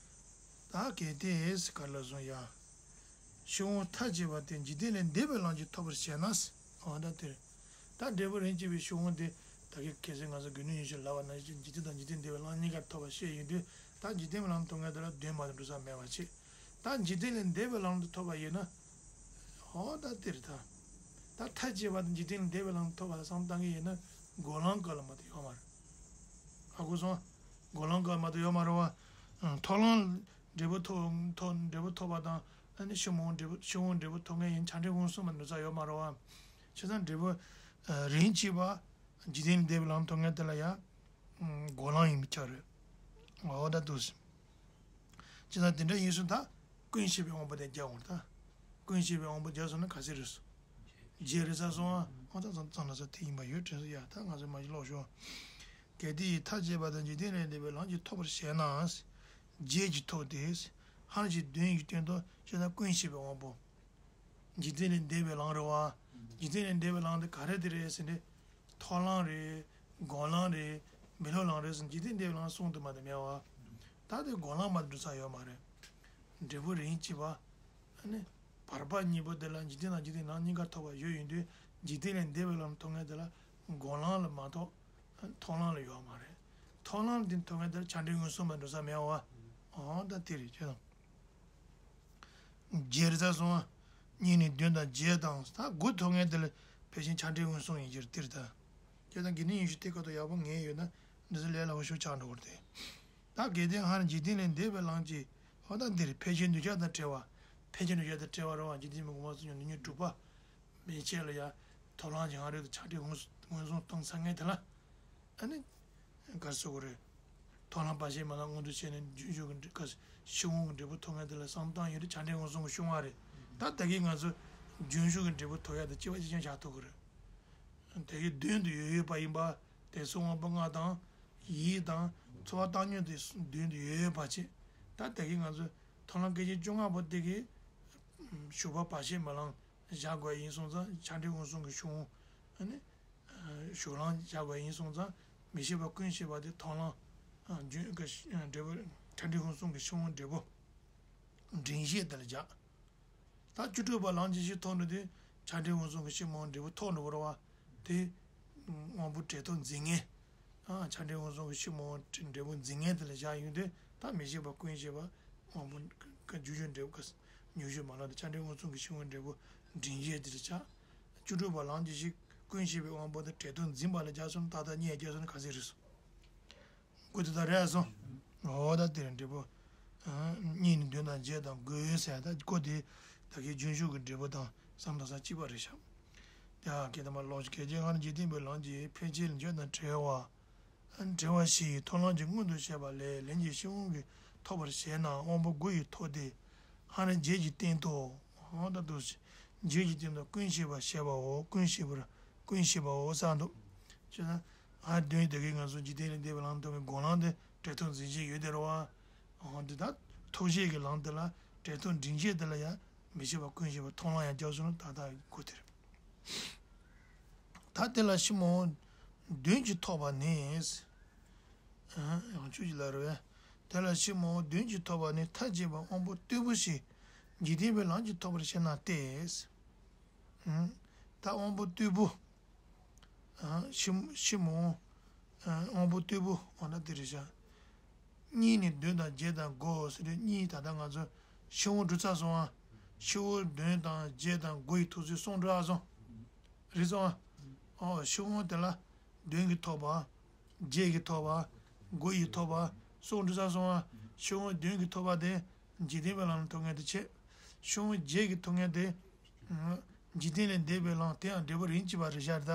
ད་གལ་ཏེ་ག་ལ་སོང་ཡ། ཤེས་དབང་མཐའ་བཅད་པ་དེ་འཇིག་རྟེན་ལས་འདས་པའི་ལམ་གྱིས་ཐོབ་པར་བྱས་ན། འོ་ད་དེར། ད་འབྲས་བུ་རིམ་གྱིས་པའི་ཤེས་དབང་དེ་ད་གིན་གལ་སྲིད་ང་ཚོ་དགེ་འདུན་ཉི་ཤུ་ལབ་པ་ནང་བཞིན་འཇིག་རྟེན་དང་འཇིག་རྟེན་འདས་པའི་ལམ་གཉིས་ཀར་ཐོབ་པ་བཤད་ཡོང་དུས་ད་འཇིག་རྟེན་པའི་ལམ་ཐོབ་མཁན་དེ་ལ་བདུན་མ་གཏོགས་འགྲོ་ས་མེད་པ་བྱེད། ད་འཇིག་རྟེན་ལས་འདས་པའི་ལམ་དུ་ཐོབ་པ་ཡིན་ན། འོ་ད་དེ་རེད་ད། ད་མཐའ་བཅད་པ་དང་འཇིག་རྟེན་ལས་འདས་པའི་ལམ་དུ་ཐོབ་པ་ལ་བསམ་བཏང་གི་ཡིན་ན་འགོག་ལམ་སྐབས་ལ་མ་གཏོགས་ཡོད་མ་རེད། ཧ་གོ་སོང་། འགོག་ལམ་སྐབས་མ་གཏོགས་ཡོད་མ་རེད་བ། ཐོབ་ལམ་འབྲས་བུ་ཐོབ་ཐོབ་འབྲས་བུ་ཐོབ་པ་དང་ཨ་ནི་ཤེས་དབང་འབྲས་བུ་ཤེས་དབང་འབྲས་བུ་ཐོབ་མཁན་ཡིན་ཆ་འདྲེན་མངོན་སུམ་མ་འགྲོ་ས་ཡོད་མ་རེད་བ། བྱས་ཙང་འབྲས་བུ་རིམ་གྱིས་པ་འཇིག་རྟེན་ལས་འདས་པའི་ལམ་ཐོབ་མཁན་དེ་ལ་ཡང་འགོག་ལམ་ཡིན་པས་ཁྱབ་རེད། འོ་ད་འདུག་སེ། ཅི་ལྟར་དེ་འདྲ་ཡིན་སོང་ད། ཀུན་ཤེས་པའི་དབང་པོ་དེ་རྒྱག་འོང་ད། ཀུན་ཤེས་པའི་དབང་པོ་རྒྱག་སོང་ན་ག་ཚད་རེད་སོ། བརྒྱད་རེད་ས་སོང་ཨ། འོ་ད་ཙང་ཙང་ལ་ས་དེ་ཡིན་པ་ཡོད་དྲན་སོ་ཡ་ད་ང་ཚོ་མ་གཞི་ཀློག་ཤོག་གལ་ཏེ་ཡིད་མཐའ་བཅད་པ་དང་འཇིག་རྟེན་ལས་འདས་པའི་ལམ་གྱིས་ཐོབ་པར་བྱས་ན། བརྒྱད་ཀྱིས་ཐོབ་སྟེ། ཧར་གྱིས་བདུན་གྱིས་སྟོན་ཏོ་ཅི་ལྟར་ཀུན་ཤེས་པའི་དབང་པོ། འཇིག་རྟེན་ལས་འདས་པའི་ལམ་རེད་བ། འཇིག་རྟེན་ལས་འདས་པའི་ལམ་དེ་ག་རེ་དེ་རེད་ཟེར་ནས། ཐོབ་ལམ་རེད། འགོག་ལམ་རེད། མི་སློབ་ལམ་རེད་ཟེར་འཇིག་རྟེན་འདས་པའི་ལམ་གསུམ་དུ་མ་དེ་མེད་བ། ད་དེ་འགོག་ལམ་མ་དེ་འགྲོ་ས་ཡོད་མ་རེད། འབྲས་བུ་རིམ་གྱིས་པ། ཨ་ནི། བར་པ་གཉིས་པོ་དེ་ལ་འཇིག་རྟེན་དང་འཇིག་རྟེན་ལམ་གཉིས་ཀ་ཐོབ་པ་ཡོད་ཡིན་དུས་འཇིག་རྟེན་ལས་འདས་པའི་ལམ་ཐོབ་མཁན་དེ་ལ་འགོག་ལམ་ལ་མ་གཏོགས། ཐོབ་ལམ་ལ་ཡོད་མ་རེད། ཐོབ་ལམ་དེ་ཐོབ་མཁན་དེ་ལ་ཆ་འདྲེན་མངོན་སུམ་མ་འགྲོ་ས་མེད་བ། འོ་ད་དེ་རེད་ཁྱོད་དང་། བརྒྱད་རེད་ས་སོང་ཨ། གཉིས་ནས་བདུན་དང་བརྒྱད་དང་ད་དགུ་ཐོབ་མཁན་དེ་ལ་ཕལ་ཆེར་ཆ་འདྲེན་མངོན་སུམ་ཡིན་གྱི་རེད་དེ་རེད་ད། ཁྱེད་དང་དགེ་འདུན་ཉི་ཤུ་དེ་ཁ་ཐོག་ཡག་པོ་ངེས་ཡོད་ན་འདི་ཚོ་ལས་སླ་པོ་ཞིག་ཆགས་འགྲོ་གི་རེད་དེ། ད་གལ་ཏེ་སྔར་འཇིག་རྟེན་ལས་འདས་པའི་ལམ་གྱིས་འོ་ད་འདིར་ཕལ་ཆེར་འདུས་བྱས་དང་བྲལ་བ། ཕལ་ཆེར་འདུས་བྱས་དང་བྲལ་བ་རེད་བ་འཇིག་རྟེན་མི་དགོངས་པ་སོགས་ཀྱང་འདུས་ཉིད་གྲུབ་པ། མན་ཆད་ལ་ཡང་ཐོབ་ལམ་གྱི་ངང་རེད་དུ་ཆ་འདྲེན་མངོན་སུམ་མངོན་སུམ་བཏང་ཚར་མཁན་དེ་ལ། ཨ་ནི། ག་རེ་ཟེར་དགོས་རེད། ཐོབ་ལམ་བར་ཆད་མེད་ལམ་མངོན་དུ་བྱས་ནས་རྒྱུན་ཞུགས་ཀྱི་འབྲས་ཀ་ཤེས་དབང་གི་འབྲས་བུ་ཐོབ་མཁན་དེ་ལ་བསམ་བཏང་ཡོད་དུས་ཆ་འདྲེན་མངོན་སུམ་གྱི་ཤེས་དབང་རེད། ད་ད་གིན་ང་ཚོ་རྒྱུན་ཞུགས་ཀྱི་འབྲས་བུ་ཐོབ་ཡ་དང་གཅིག་པ་གཅིག་རྐྱང་བཞག་ཐུབ་ཀྱི་རེད། དེ་གི་མདུན་དུ་ཡོད་ཡོད་པ་ཡིན་པ། དེ་ཚོ་དབང་པོ་ལྔ་དང་། ཡིད་དང་། ཚོར་བ་བཏང་སྙོམས་དེ་མདུན་དུ་ཡོད་ཡོད་པ་བྱས། ད་ད་གིན་ང་ཚོ་ཐོབ་ལམ་སྐད་ཅིག་བཅོ་ལྔ་པོ་དེ་གི་ཞུགས་པ་བར་ཆད་མེད་ལམ་བཞག་དགོས་ཡིན་སོང་ཙང་ཆ་འདྲེན་མངོན་སུམ་གྱི་ཤེས་དབང་། ཨ་ནི། ཞུགས་ལམ་བཞག་པ་ཡིན་སོང་ཙང་མི་ཤེས་པ་ཀུན་ཤེས་པ་དེ་ཐོབ་ལམ། རྒྱུན་གྱི་འབྲས་བུ་ཆ་འདྲེན་མངོན་སུམ་གྱི་ཤེས་དབང་འབྲས་བུ། འབྲིང་བཤད་དེ་ལ་བཞག་ད་བཅུ་དྲུག་པ་ལམ་གྱི་གཞི་ཐོབ་འགྲོ་དུས་ཆ་འདྲེན་མངོན་སུམ་གྱི་ཤེས་དབང་འབྲས་བུ་ཐོབ་འགྲོ་བ་རེད་བ། དེ། དབང་པོ་འབྲས་ཐོབ་འཛིན་མཁན། ཨ་ཆ་འདྲེན་མངོན་སུམ་གྱི་ཤེས་དབང་འབྲས་བུ་འཛིན་མཁན་དེ་ལ་བཞག་ཡོང་དུས་ད་མི་ཤེས་པ་ཀུན་ཤེས་པ། དབང་པོ་ཀ་རྒྱུ་རྒྱུ་འབྲས་བུ་ཀ་ཉུང་ཤོས་མ་ལགས་དེ་ཆ་འདྲེན་མངོན་སུམ་གྱི་ཤེས་དབང་འབྲས་བུ་འབྲིང་བཤད་དེ་ལ་བཞག་བཅུ་དྲུག་པ་ལམ་གྱི་གཞི་ཀུན་ཤེས་པའི་དབང་པོ་དེ་འབྲས་ཐོབ་འཛིན་པ་ལ་བཞག་སོང་ན་ཏག་ཏག་གཉིས་བརྒྱབ་སོང་ན་ག་ཚད་རེད་སོང་། དགུ་དེ་དག་རེད་སོང་། འོ་ད་དེ་རིང་འབྲས་བུ། གཉིས་ནི་དོན་དང་རྗེས་དང་དགོས་ཟེར་ད་གོ་དེ་ད་གའི་རྒྱུན་ཞུགས་ཀྱི་འབྲས་བུ་དང་བསམ་གཏན་ས་གཅིག་པ་རེད་ཤག་དེ་ཡང་གལ་ཏེ་མ་ལོག་ཅིག་གལ་ཆེ་སྔར་འཇིག་རྟེན་པའི་ལམ་གྱི་ཕན་ཆད་འགྱུར་དང་བྲལ་བ། བྲལ་བ་བཞི་ཡི་མཐོང་ལམ་གྱི་སྔོན་དུ་བཤད་པ་ལས་ལན་གྱི་ཤེས་དབང་གིས་ཐོབ་པར་བྱས་ན་དབང་པོ་དགུ་ཡིས་ཐོབ་སྟེ། སྔར་རྗེས་ཀྱི་སྟེང་དུ། འོ་ད་དུ་རྗེས་ཀྱི་སྟེང་དུ་ཀུན་ཤེས་པ་བཤད་པའོ། ཀུན་ཤེས་པར་ཀུན་ཤེས་པའོ་ས་འདུག་ཅེ་ན། ཨ་དོན་དེ་གའི་ང་ཚོ་འཇིག་རྟེན་ལས་འདས་པའི་ལམ་ཐོབ་པའི་སྒོམ་ལམ་དེ་འབྲས་རྟོག་འཛིན་བྱེད་ཡོད་དེ་རེད་བ། འོ་འདི་ད་ཐོབ་བྱེད་ཀྱི་ལམ་དེ་ལ་འབྲས་རྟོག་འབྲིང་བྱེད་དེ་ལ་ཡང་མི་ཤེས་པ་ཀུན་ཤེས་པ་མཐོང་ལམ་ཡང་རྒྱབ་སོང་ན་ད་ལྟ་གི་སྐུ་དེ་རེད། ད་དེ་ལ་ཕྱི་མ་འོང་དོན་གྱིས་ཐོབ་པ་ནི། ཡང་ཆོས་ཀྱི་ལ་རུ་བས། དེ་ལ་ཕྱི་མ་འོང་དོན་གྱིས་ཐོབ་པ་ནི་མཐའ་དཔྱད་པ་དབང་པོ་རྟུལ་པོ་ཞིག་འཇིག་རྟེན་པའི་ལམ་གྱིས་ཐོབ་པར་བཤད་ན་སྟེ། ད་དབང་པོ་རྟུལ་པོ། ཕྱི་ཕྱི་མ་འོང་དབང་པོ་རྟུལ་པོ་འོ་ན་དེ་རེད་བཞག་གཉིས་ནི་དོན་དང་རྗེས་དང་དགོས་ཟེར་དུས་གཉིས་ད་ལྟ་ང་ཚོ་ཕྱི་དབང་གྲུབ་ཚར་སོང་ཨ། ཕྱི་དབང་དོན་དང་རྗེས་དང་དགོས་ཡི་ཐུགས་ཚོད་སོང་འགྲོ་ཨ་སོང་། རེད་སོང་ཨ། ཨོ་ཕྱི་དབང་དེ་ལ་དོན་གྱིས་ཐོབ་པ། རྗེས་ཀྱིས་ཐོབ་པ། དགོས་ཡིས་ཐོབ་པ། སོང་འགྲོ་ཚར་སོང་ཨ། ཕྱི་དབང་དོན་གྱིས་ཐོབ་པ་དེ་འཇིག་རྟེན་པའི་ལམ་ལ་ཐོབ་མཁན་དེ་བྱས། ཕྱི་དབང་རྗེས་ཀྱིས་ཐོབ་མཁན་དེ། འཇིག་རྟེན་ལས་འདས་པའི་ལམ་དེ་ཡང་འབྲས་བུ་རིན་ཆེན་པ་རེད་བཞག་ད།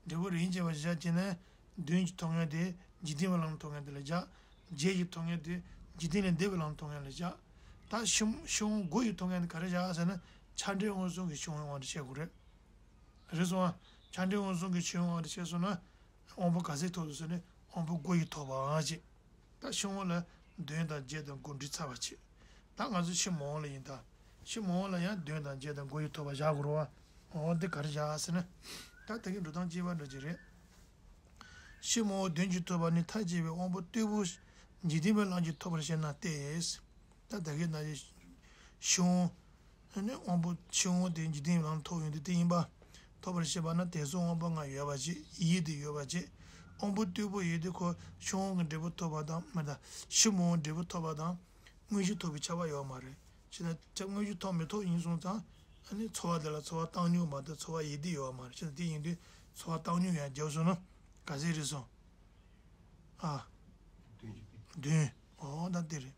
འབྲས་བུ་རིན་ཆེན་པ་རེད་བཞག་བྱས་ནས་དོན་གྱིས་ཐོབ་མཁན་དེ་འཇིག་རྟེན་པའི་ལམ་ལ་ཐོབ་མཁན་དེ་ལ་བཞག་རྗེས་ཀྱིས་ཐོབ་མཁན་དེ་འཇིག་རྟེན་ལས་འདས་པའི་ལམ་ལ་ཐོབ་མཁན་ལ་བཞག་ད་ཕྱི་ཕྱི་དབང་དགོས་ཡིས་ཐོབ་མཁན་དེ་ག་རེ་བཞག་ཟེར་ན་ཆ་འདྲེན་དབང་གསུམ་གྱི་ཕྱི་དབང་དབང་དུ་བྱེད་དགོས་རེད། རེད་སོང་ཨ། ཆ་འདྲེན་དབང་གསུམ་གྱི་ཕྱི་དབང་དབང་དུ་བྱས་སོང་ན། དབང་པོ་ག་ཚད་ཐོབ་འདུག་ཟེར་ནས་དབང་པོ་དགུ་ཡིས་ཐོབ་པའང་བྱེད། ད་ཕྱི་དབང་ལ་དོན་དང་རྗེས་དང་དགོས་འགྲིག་ཚར་བ་བྱེད། ད་ང་ཚོ་ཕྱི་མ་འོང་ལ་ཡིན་ད། ཕྱི་མ་འོང་ལ་ཡང་དོན་དང་རྗེས་དང་དགོས་ཡིས་ཐོབ་པ་བཞག་དགོས་རེད་བ། འོ་འདི་ག་རེ་བཞག་ཟེར་ན། ད་དེ་གི་འགྲོ་སྟངས་གཅིག་པ་འདྲ་ཅིག་རེད། ཕྱི་མ་འོང་དོན་གྱིས་ཐོབ་པ་ནི་མཐའ་དཔྱད་པའི་དབང་པོ་རྟུལ་པོ་འཇིག་རྟེན་པའི་ལམ་གྱིས་ཐོབ་པར་བཤད་ན་སྟེ། ད་ད་གིན་ན་ཡི་ཤི་འོང་། ཨ་ནི་དབང་པོ་ཤི་འོང་དེ་འཇིག་རྟེན་ལམ་ཐོབ་ཡོང་དུས་དེ་ཡིན་པ། ཐོབ་པར་བཤད་པ་ན་དད་སོགས་དབང་པོ་ལྔ་ཡོད་པ་བྱས་ཡིད་དེ་ཡོད་པ་བྱས། དབང་པོ་རྟུལ་པོ་ཡིན་དུས་ཁོ་ཤི་འོང་གི་འབྲས་བུ་ཐོབ་པ་དང་མི་འདྲ། ཤི་མ་འོང་འབྲས་བུ་ཐོབ་པ་དང་། དངོས་གཞི་ཐོབ་པའི་ཁྱབ་པ་ཡོད་མ་རེད། ཅི་ན་ཁྱབ་དངོས་གཞི་ཐོབ་མི་ཐོབ་ཡིན་སོང་ཙང་། ཨ་ནི་ཚོར་བ་དེ་ལ་ཚོར་བ་བཏང་སྙོམས་མ་གཏོགས་ཚོར་བ་ཡིད་དེ་ཡོད་མ་རེད། ཅི་ན་དེ་ཡིན་དུས་ཚོར་བ་བཏང་སྙོམས་ཡང་རྒྱབ་སོང་ན་ག་ཚད་རེད་སོང་། ཨ། བདུན། འོ་ད་དེ་རེད།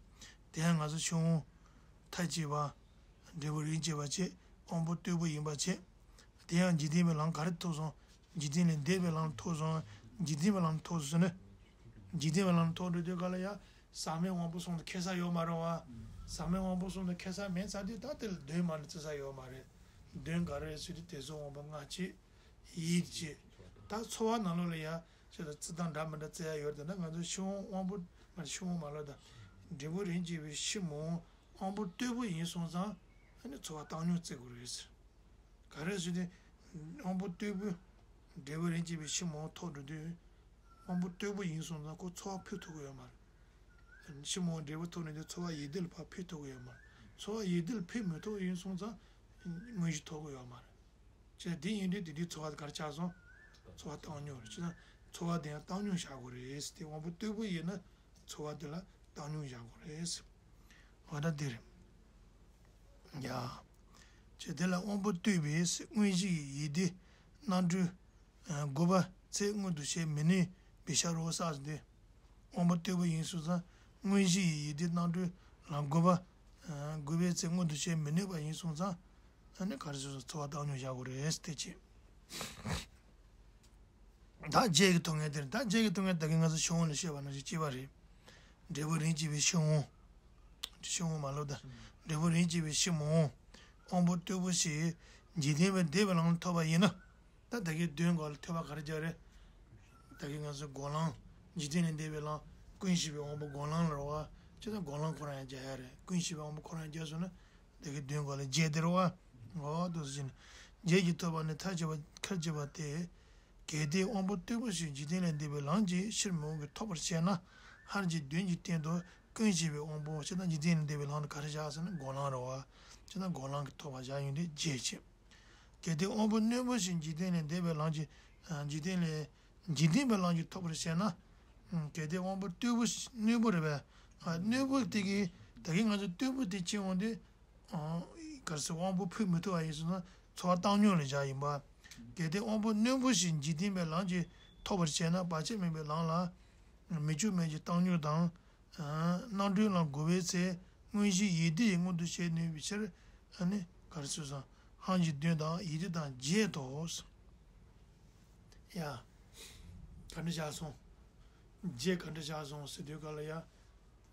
དེ་ཡང་ང་ཚོ་ཤི་འོང་། མཐའ་དཔྱད་པ། འབྲས་བུ་རིན་ཆེན་པ་བྱས། དབང་པོ་རྟུལ་པོ་ཡིན་པ་བྱས། དེ་ཡང་འཇིག་རྟེན་པའི་ལམ་ག་རེ་ཐོབ་སོང་། འཇིག་རྟེན་ལས་འདས་པའི་ལམ་ཐོབ་སོང་། འཇིག་རྟེན་པའི་ལམ་ཐོབ་སོང་ནས། འཇིག་རྟེན་པའི་ལམ་ཐོབ་འགྲོ་དུས་ག་ལ་ཡ། ཟག་མེད་དབང་པོ་གསུམ་དུ་ཁེལ་ས་ཡོད་མ་རེད་བ། ཟག་མེད་དབང་པོ་གསུམ་དུ་ཁེལ་ས་མེད་ཚར་དུས་ད་དེ་ལ་དོན་མ་ནི་བརྩི་ས་ཡོད་མ་རེད། དོན་ག་རེ་རེད་ཟེར་དུས་དེ་ཚོ་དབང་པོ་ལྔ་བྱས། ཡིད་བྱས། ད་ཚོར་བ་ནང་ལོགས་ལ་ཡ། ཅེས་དང་རྩི་སྟངས་འདྲ་མི་འདྲ་བརྩི་ཡ་ཡོད་རེད། ད་ང་ཚོ་ཤི་འོང་དབང་པོ་མ་ཤི་འོང་མ་ལོ་ད། འབྲས་བུ་རིན་ཆེན་པའི་ཕྱི་མ་འོང་དབང་པོ་རྟུལ་པོ་ཡིན་སོང་ཙང་ཨ་ནི་ཚོར་བ་བཏང་སྙོམས་བརྩི་དགོས་རེད་ཟེར། ག་རེ་ཟེར་ཏེ། དབང་པོ་རྟུལ་པོ། འབྲས་བུ་རིན་ཆེན་པའི་ཕྱི་མ་འོང་ཐོབ་འགྲོ་དུས། དབང་པོ་རྟུལ་པོ་ཡིན་སོང་ཙང་ཁོ་ཚོར་བ་ཕུད་ཐུབ་ཀྱི་ཡོད་མ་རེད། ཕྱི་མ་འོང་འབྲས་བུ་ཐོབ་ནས་དེ་ཚོར་བ་ཡིད་བདེ་ལ་ཕར་ཕུད་ཐུབ་ཀྱི་ཡོད་མ་རེད། ཚོར་བ་ཡིད་བདེ་ལ་ཕུད་མི་ཐུབ་ཡིན་སོང་ཙང་། དངོས་གཞི་ཐོབ་ཀྱི་ཡོད་མ་རེད། ཅེས་དེ་ཡིན་དུས་དེ་དུས་ཚོར་བ་ག་རེ་ཆགས་སོང་། ཚོར་བ་བཏང་སྙོམས་རེད། ཅེས་ན་ཚོར་བ་དེ་ཡང་བཏང་སྙོམས་བཞག་དགོས་རེད། དེ་དབང་པོ་རྟུལ་པོ་ཡིན་ན་ཚོར་བ་དེ་ལ་བཏང་སྙོམས་བཞག་དགོས་རེད། འོ་ད་འདིར། ཡ། ཅེས་དེ་ལ་དབང་པོ་རྟུལ་པའི་དངོས་གཞི་ཡི་ཡིད་བདེ་རྣམ་གྲོལ་དགོས་པ་ཚེ་མངོན་དུ་བྱེད་མི་ནུས་པའི་ཕྱིར་རོ་ཟེར་ཏེ། དབང་པོ་རྟུལ་པོ་ཡིན་སོང་ཙང་དངོས་གཞི་ཡི་ཡིད་བདེ་རྣམ་གྲོལ་ལ་དགོས་པ། དགོས་པའི་ཚེ་མངོན་དུ་བྱེད་མི་ནུས་པ་ཡིན་སོང་ཙང་། ཨ་ནི་ག་རེ་ཟེར་སོང་ཚོར་བ་བཏང་སྙོམས་བཞག་དགོས་རེད་ཟེར་ཏེ་བྱས། ད་རྗེས་ཀྱི་ཐོབ་མཁན་དེ་རེད། ད་རྗེས་ཀྱི་ཐོབ་མཁན་ད་གིན་ང་ཚོ་ཤི་འོང་ལ་བཤད་པ་ནང་བཞིན་གཅིག་པ་རེད། འབྲས་བུ་རིན་ཆེན་པའི་ཤི་འོང་། ཤི་འོང་མ་ལོ་ད། འབྲས་བུ་རིན་ཆེན་པའི་ཕྱི་མ་འོང་། དབང་པོ་རྟུལ་པོ་ཞིག་འཇིག་རྟེན་པའི་འདས་པའི་ལམ་ཐོབ་པ་ཡིན་ན། ད་ད་གིན་དོན་གོ་ལ་ཐོས་པ་ག་རེ་རྒྱག་རེད། ད་གིན་ང་ཚོ་སྒོམ་ལམ། འཇིག་རྟེན་ལས་འདས་པའི་ལམ། ཀུན་ཤེས་པའི་དབང་པོ་སྒོམ་ལམ་ལ་རོ་བ། ཅེས་དང་སྒོམ་ལམ་ཁོ་རང་ཡང་རྒྱག་ཡ་རེད། ཀུན་ཤེས་པའི་དབང་པོ་ཁོ་རང་རྒྱག་སོང་ན། ད་གིན་དོན་གོ་ལ་རྗེས་དེ་རོ་བ། འོ་དུ་ཟིན། རྗེས་ཀྱི་ཐོབ་པ་ནི་མཐའ་དཔྱད་པ་མཐའ་དཔྱད་པ་སྟེ། གལ་ཏེ་དབང་པོ་རྟུལ་པོ་ཞིག་འཇིག་རྟེན་ལས་འདས་པའི་ལམ་གྱི་ཕྱིར་མི་འོང་གི་ཐོབ་པར་བཤད་ན། སྔར་གྱི་དོན་གྱི་སྟེང་དུ་ཀུན་ཤེས་པའི་དབང་པོ་ཅེས་དང་འཇིག་རྟེན་ལས་འདས་པའི་ལམ་དུ་ག་རེ་བཞག་ཟེར་ན་སྒོམ་ལམ་རེད་བ། ཅེས་དང་སྒོམ་ལམ་གྱི་ཐོབ་པ་བཞག་ཡོང་དུས་རྗེས་བྱེད། གལ་ཏེ་དབང་པོ་རྣོན་པོ་ཞིག་འཇིག་རྟེན་ལས་འདས་པའི་ལམ་གྱི། འཇིག་རྟེན་ལས། འཇིག་རྟེན་པའི་ལམ་གྱི་ཐོབ་པར་བཤད་ན། གལ་ཏེ་དབང་པོ་རྟུལ་པོ་ཞིག་རྣོན་པོ་རེད་པས། རྣོན་པོ་དེ་གིས་ད་གིན་ང་ཚོ་རྟུལ་པོ་དེ་ཕྱིར་འོང་དུས། གལ་སྲིད་དབང་པོ་ཕུད་མི་ཐུབ་པ་ཡིན་ཟེར་ན་ཚོར་བ་བཏང་སྙོམས་ལ་བཞག་ཡིན་པ། གལ་ཏེ་དབང་པོ་རྣོན་པོ་ཞིག་འཇིག་རྟེན་པའི་ལམ་གྱི་ཐོབ་པར་བྱས་ན་བར་ཆད་མེད་པའི་ལམ་ལ། མི་འཇུག་མིན་གྱི་བཏང་སྙོམས་དང་། རྣམ་གྲོལ་ལམ་དགོས་པའི་ཚེ། དངོས་གཞི་ཡིད་བདེ་ཡི་མངོན་དུ་བྱེད་ནུས་པའི་ཕྱིར། ཨ་ནི་ག་རེ་ཟེར་སོང་། སྔ་ཕྱི་དོན་དང་ཡིད་བདེ་དང་བརྒྱད་དོ། ཡ། ག་འདྲ་བཞག་སོང་། བརྒྱད་ག་འདྲ་བཞག་སོང་ཟེར་དུས་ག་ལ་ཡ།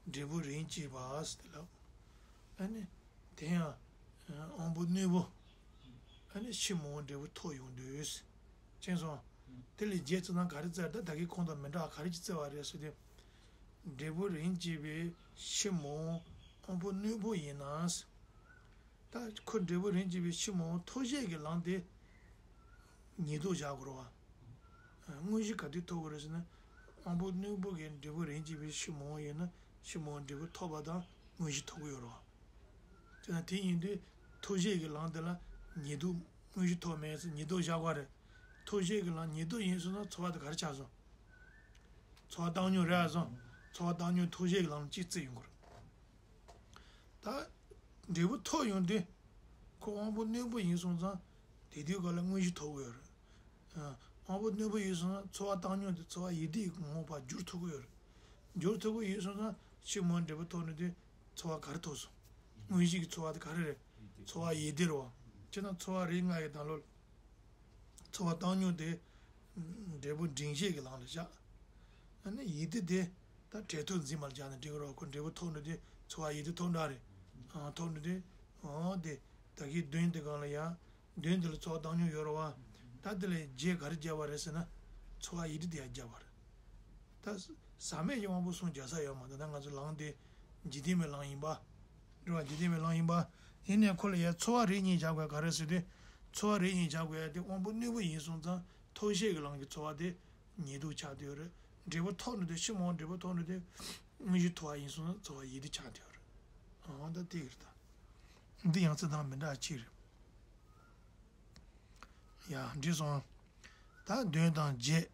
འབྲས་བུ་རིམ་གྱིས་པ་ཟེར་དེ་ལ། ཨ་ནི། དེ་ཡང་། དབང་པོ་རྣོན་པོ། ཨ་ནི་ཕྱི་མ་འབྲས་བུ་ཐོབ་ཡོང་དུས། མཁྱེན་སོང་། དེ་ལས་རྗེས་ཙམ་ན་ག་རེ་བཙལ་ད་ད་གིན་ཁོང་དང་མི་འདྲ་བ་ག་རེ་ཅིག་བཙལ་བ་རེད་ཟེར་དུས། འབྲས་བུ་རིམ་གྱིས་པའི་ཕྱི་མ་དབང་པོ་རྣོན་པོ་ཡིན་ན། ད་ཁོ་འབྲས་བུ་རིམ་གྱིས་པའི་ཕྱི་མ་ཐོབ་བྱེད་ཀྱི་ལམ་དེ་ཉེ་དུ་བཞག་དགོས་རེད་བ། དངོས་གཞི་ག་དུས་ཐོབ་དགོས་རེད་ཟེར་ན། དབང་པོ་རྣོན་པོ་གི་འབྲས་བུ་རིམ་གྱིས་པའི་ཕྱི་མ་ཡིན་ན་ཕྱི་མ་འབྲས་བུ་ཐོབ་པ་དང་དངོས་གཞི་ཐོབ་ཀྱི་ཡོད་རེད་བ། དེ་ན་དེ་ཡིན་དུས་ཐོབ་བྱེད་ཀྱི་ལམ་དེ་ལ་ཉེ་དུ་དངོས་གཞི་ཐོབ་མེད་ཟེར་ཉེ་དུ་བཞག་པ་རེད། ཐོབ་བྱེད་ཀྱི་ལམ་ཉེ་དུ་ཡིན་སོང་ན་ཚོར་བ་དེ་ག་རེ་ཆགས་སོང་། ཚོར་བ་བཏང་སྙོམས་རེད་སོང་། ཚོར་བ་བཏང་སྙོམས་ཐོབ་བྱེད་ཀྱི་ལམ་གཅིག་བརྩིས་ཡོང་གི་རེད། ད། འབྲས་བུ་ཐོབ་ཡོང་དུས། ཁོ་དབང་པོ་རྣོན་པོ་ཡིན་སོང་ཙང་། དེ་དུས་ག་ལ་དངོས་གཞི་ཐོབ་ཀྱི་ཡོད་རེད། ཨ། དབང་པོ་རྣོན་པོ་ཡིན་སོང་ན་ཚོར་བ་བཏང་སྙོམས་དེ་ཚོར་བ་ཡིད་བདེ་ངོ་མ་བསྒྱུར་ཐུབ་ཀྱི་ཡོད་རེད། བསྒྱུར་ཐུབ་ཀྱི་ཡོད་སོང་ཙང་ཕྱི་མ་འབྲས་བུ་ཐོབ་ནས་དུས་ཚོར་བ་ག་རེ་ཐོབ་སོང་། དངོས་གཞི་གི་ཚོར་བ་དེ་ག་རེ་རེད། ཚོར་བ་ཡིད་བདེ་རེད་བ། བྱས་ན་ཚོར་བ་རིགས་ལྔ་ཡི་དང་ལོ། ཚོར་བ་བཏང་སྙོམས་དེ། འབྲས་བུ་འབྲིང་བཤད་ཀྱི་ལམ་ལ་བཞག་ཨ་ནི་ཡིད་བདེ་དེ། ད་འབྲས་ཐོབ་འཛིན་མ་ལ་སྦྱར་ན་འགྲིག་གི་རེད། ཁོ་འབྲས་བུ་ཐོབ་འགྲོ་དུས་ཚོར་བ་ཡིད་བདེ་ཐོབ་འདྲ་རེད། ཨ། ཐོབ་འགྲོ་དུས། འོ་དེ། ད་གིན་དོན་དེ་གང་ལ་ཡ། དོན་དེ་ལ་ཚོར་བ་བཏང་སྙོམས་ཡོད་རེད་བ། ད་དེ་ལ་རྗེས་ག་རེ་བརྒྱབ་པ་རེད་ཟེར་ན། ཚོར་བ་ཡིད་བདེ་དེ་ཡར་བརྒྱབ་པ་རེད། ད་ཟག་མེད་ཀྱི་དབང་པོ་གསུམ་རྒྱག་ས་ཡོད་མ་རེད། ད་ང་ཚོ་ལམ་དེ་འཇིག་རྟེན་པའི་ལམ་ཡིན་པ། འགྲོ་བ་འཇིག་རྟེན་པའི་ལམ་ཡིན་པ། ཡིན་ནའི་ཁོ་ལ་ཡ་ཚོར་བ་རིགས་གཉིས་བཞག་དགོས་ག་རེ་ཟེར་དུས། ཚོར་བ་རིགས་གཉིས་བཞག་དགོས་ཡ་དེ་དབང་པོ་རྣོན་པོ་ཡིན་སོང་ཙང་ཐོབ་བྱེད་ཀྱི་ལམ་གྱི་ཚོར་བ་དེ་ཉེ་དུ་ཆགས་བསྡད་ཡོད་རེད། འབྲས་བུ་ཐོབ་ནས་དེ་ཕྱི་མ་འབྲས་བུ་ཐོབ་ནས་དེ་དངོས་གཞི་ཐོབ་པ་ཡིན་སོང་ཙང་ཚོར་བ་ཡིད་བདེ་ཆགས་བསྡད་ཡོད་རེད། ཨང་། ད་དེ་གི་རེད་ད། འདི་ཡང་ཚིག་དང་མི་འདྲ་ཅིག་རེད། ཡ། འགྲིག་སོང་། ད་དོན་དང་རྗེས།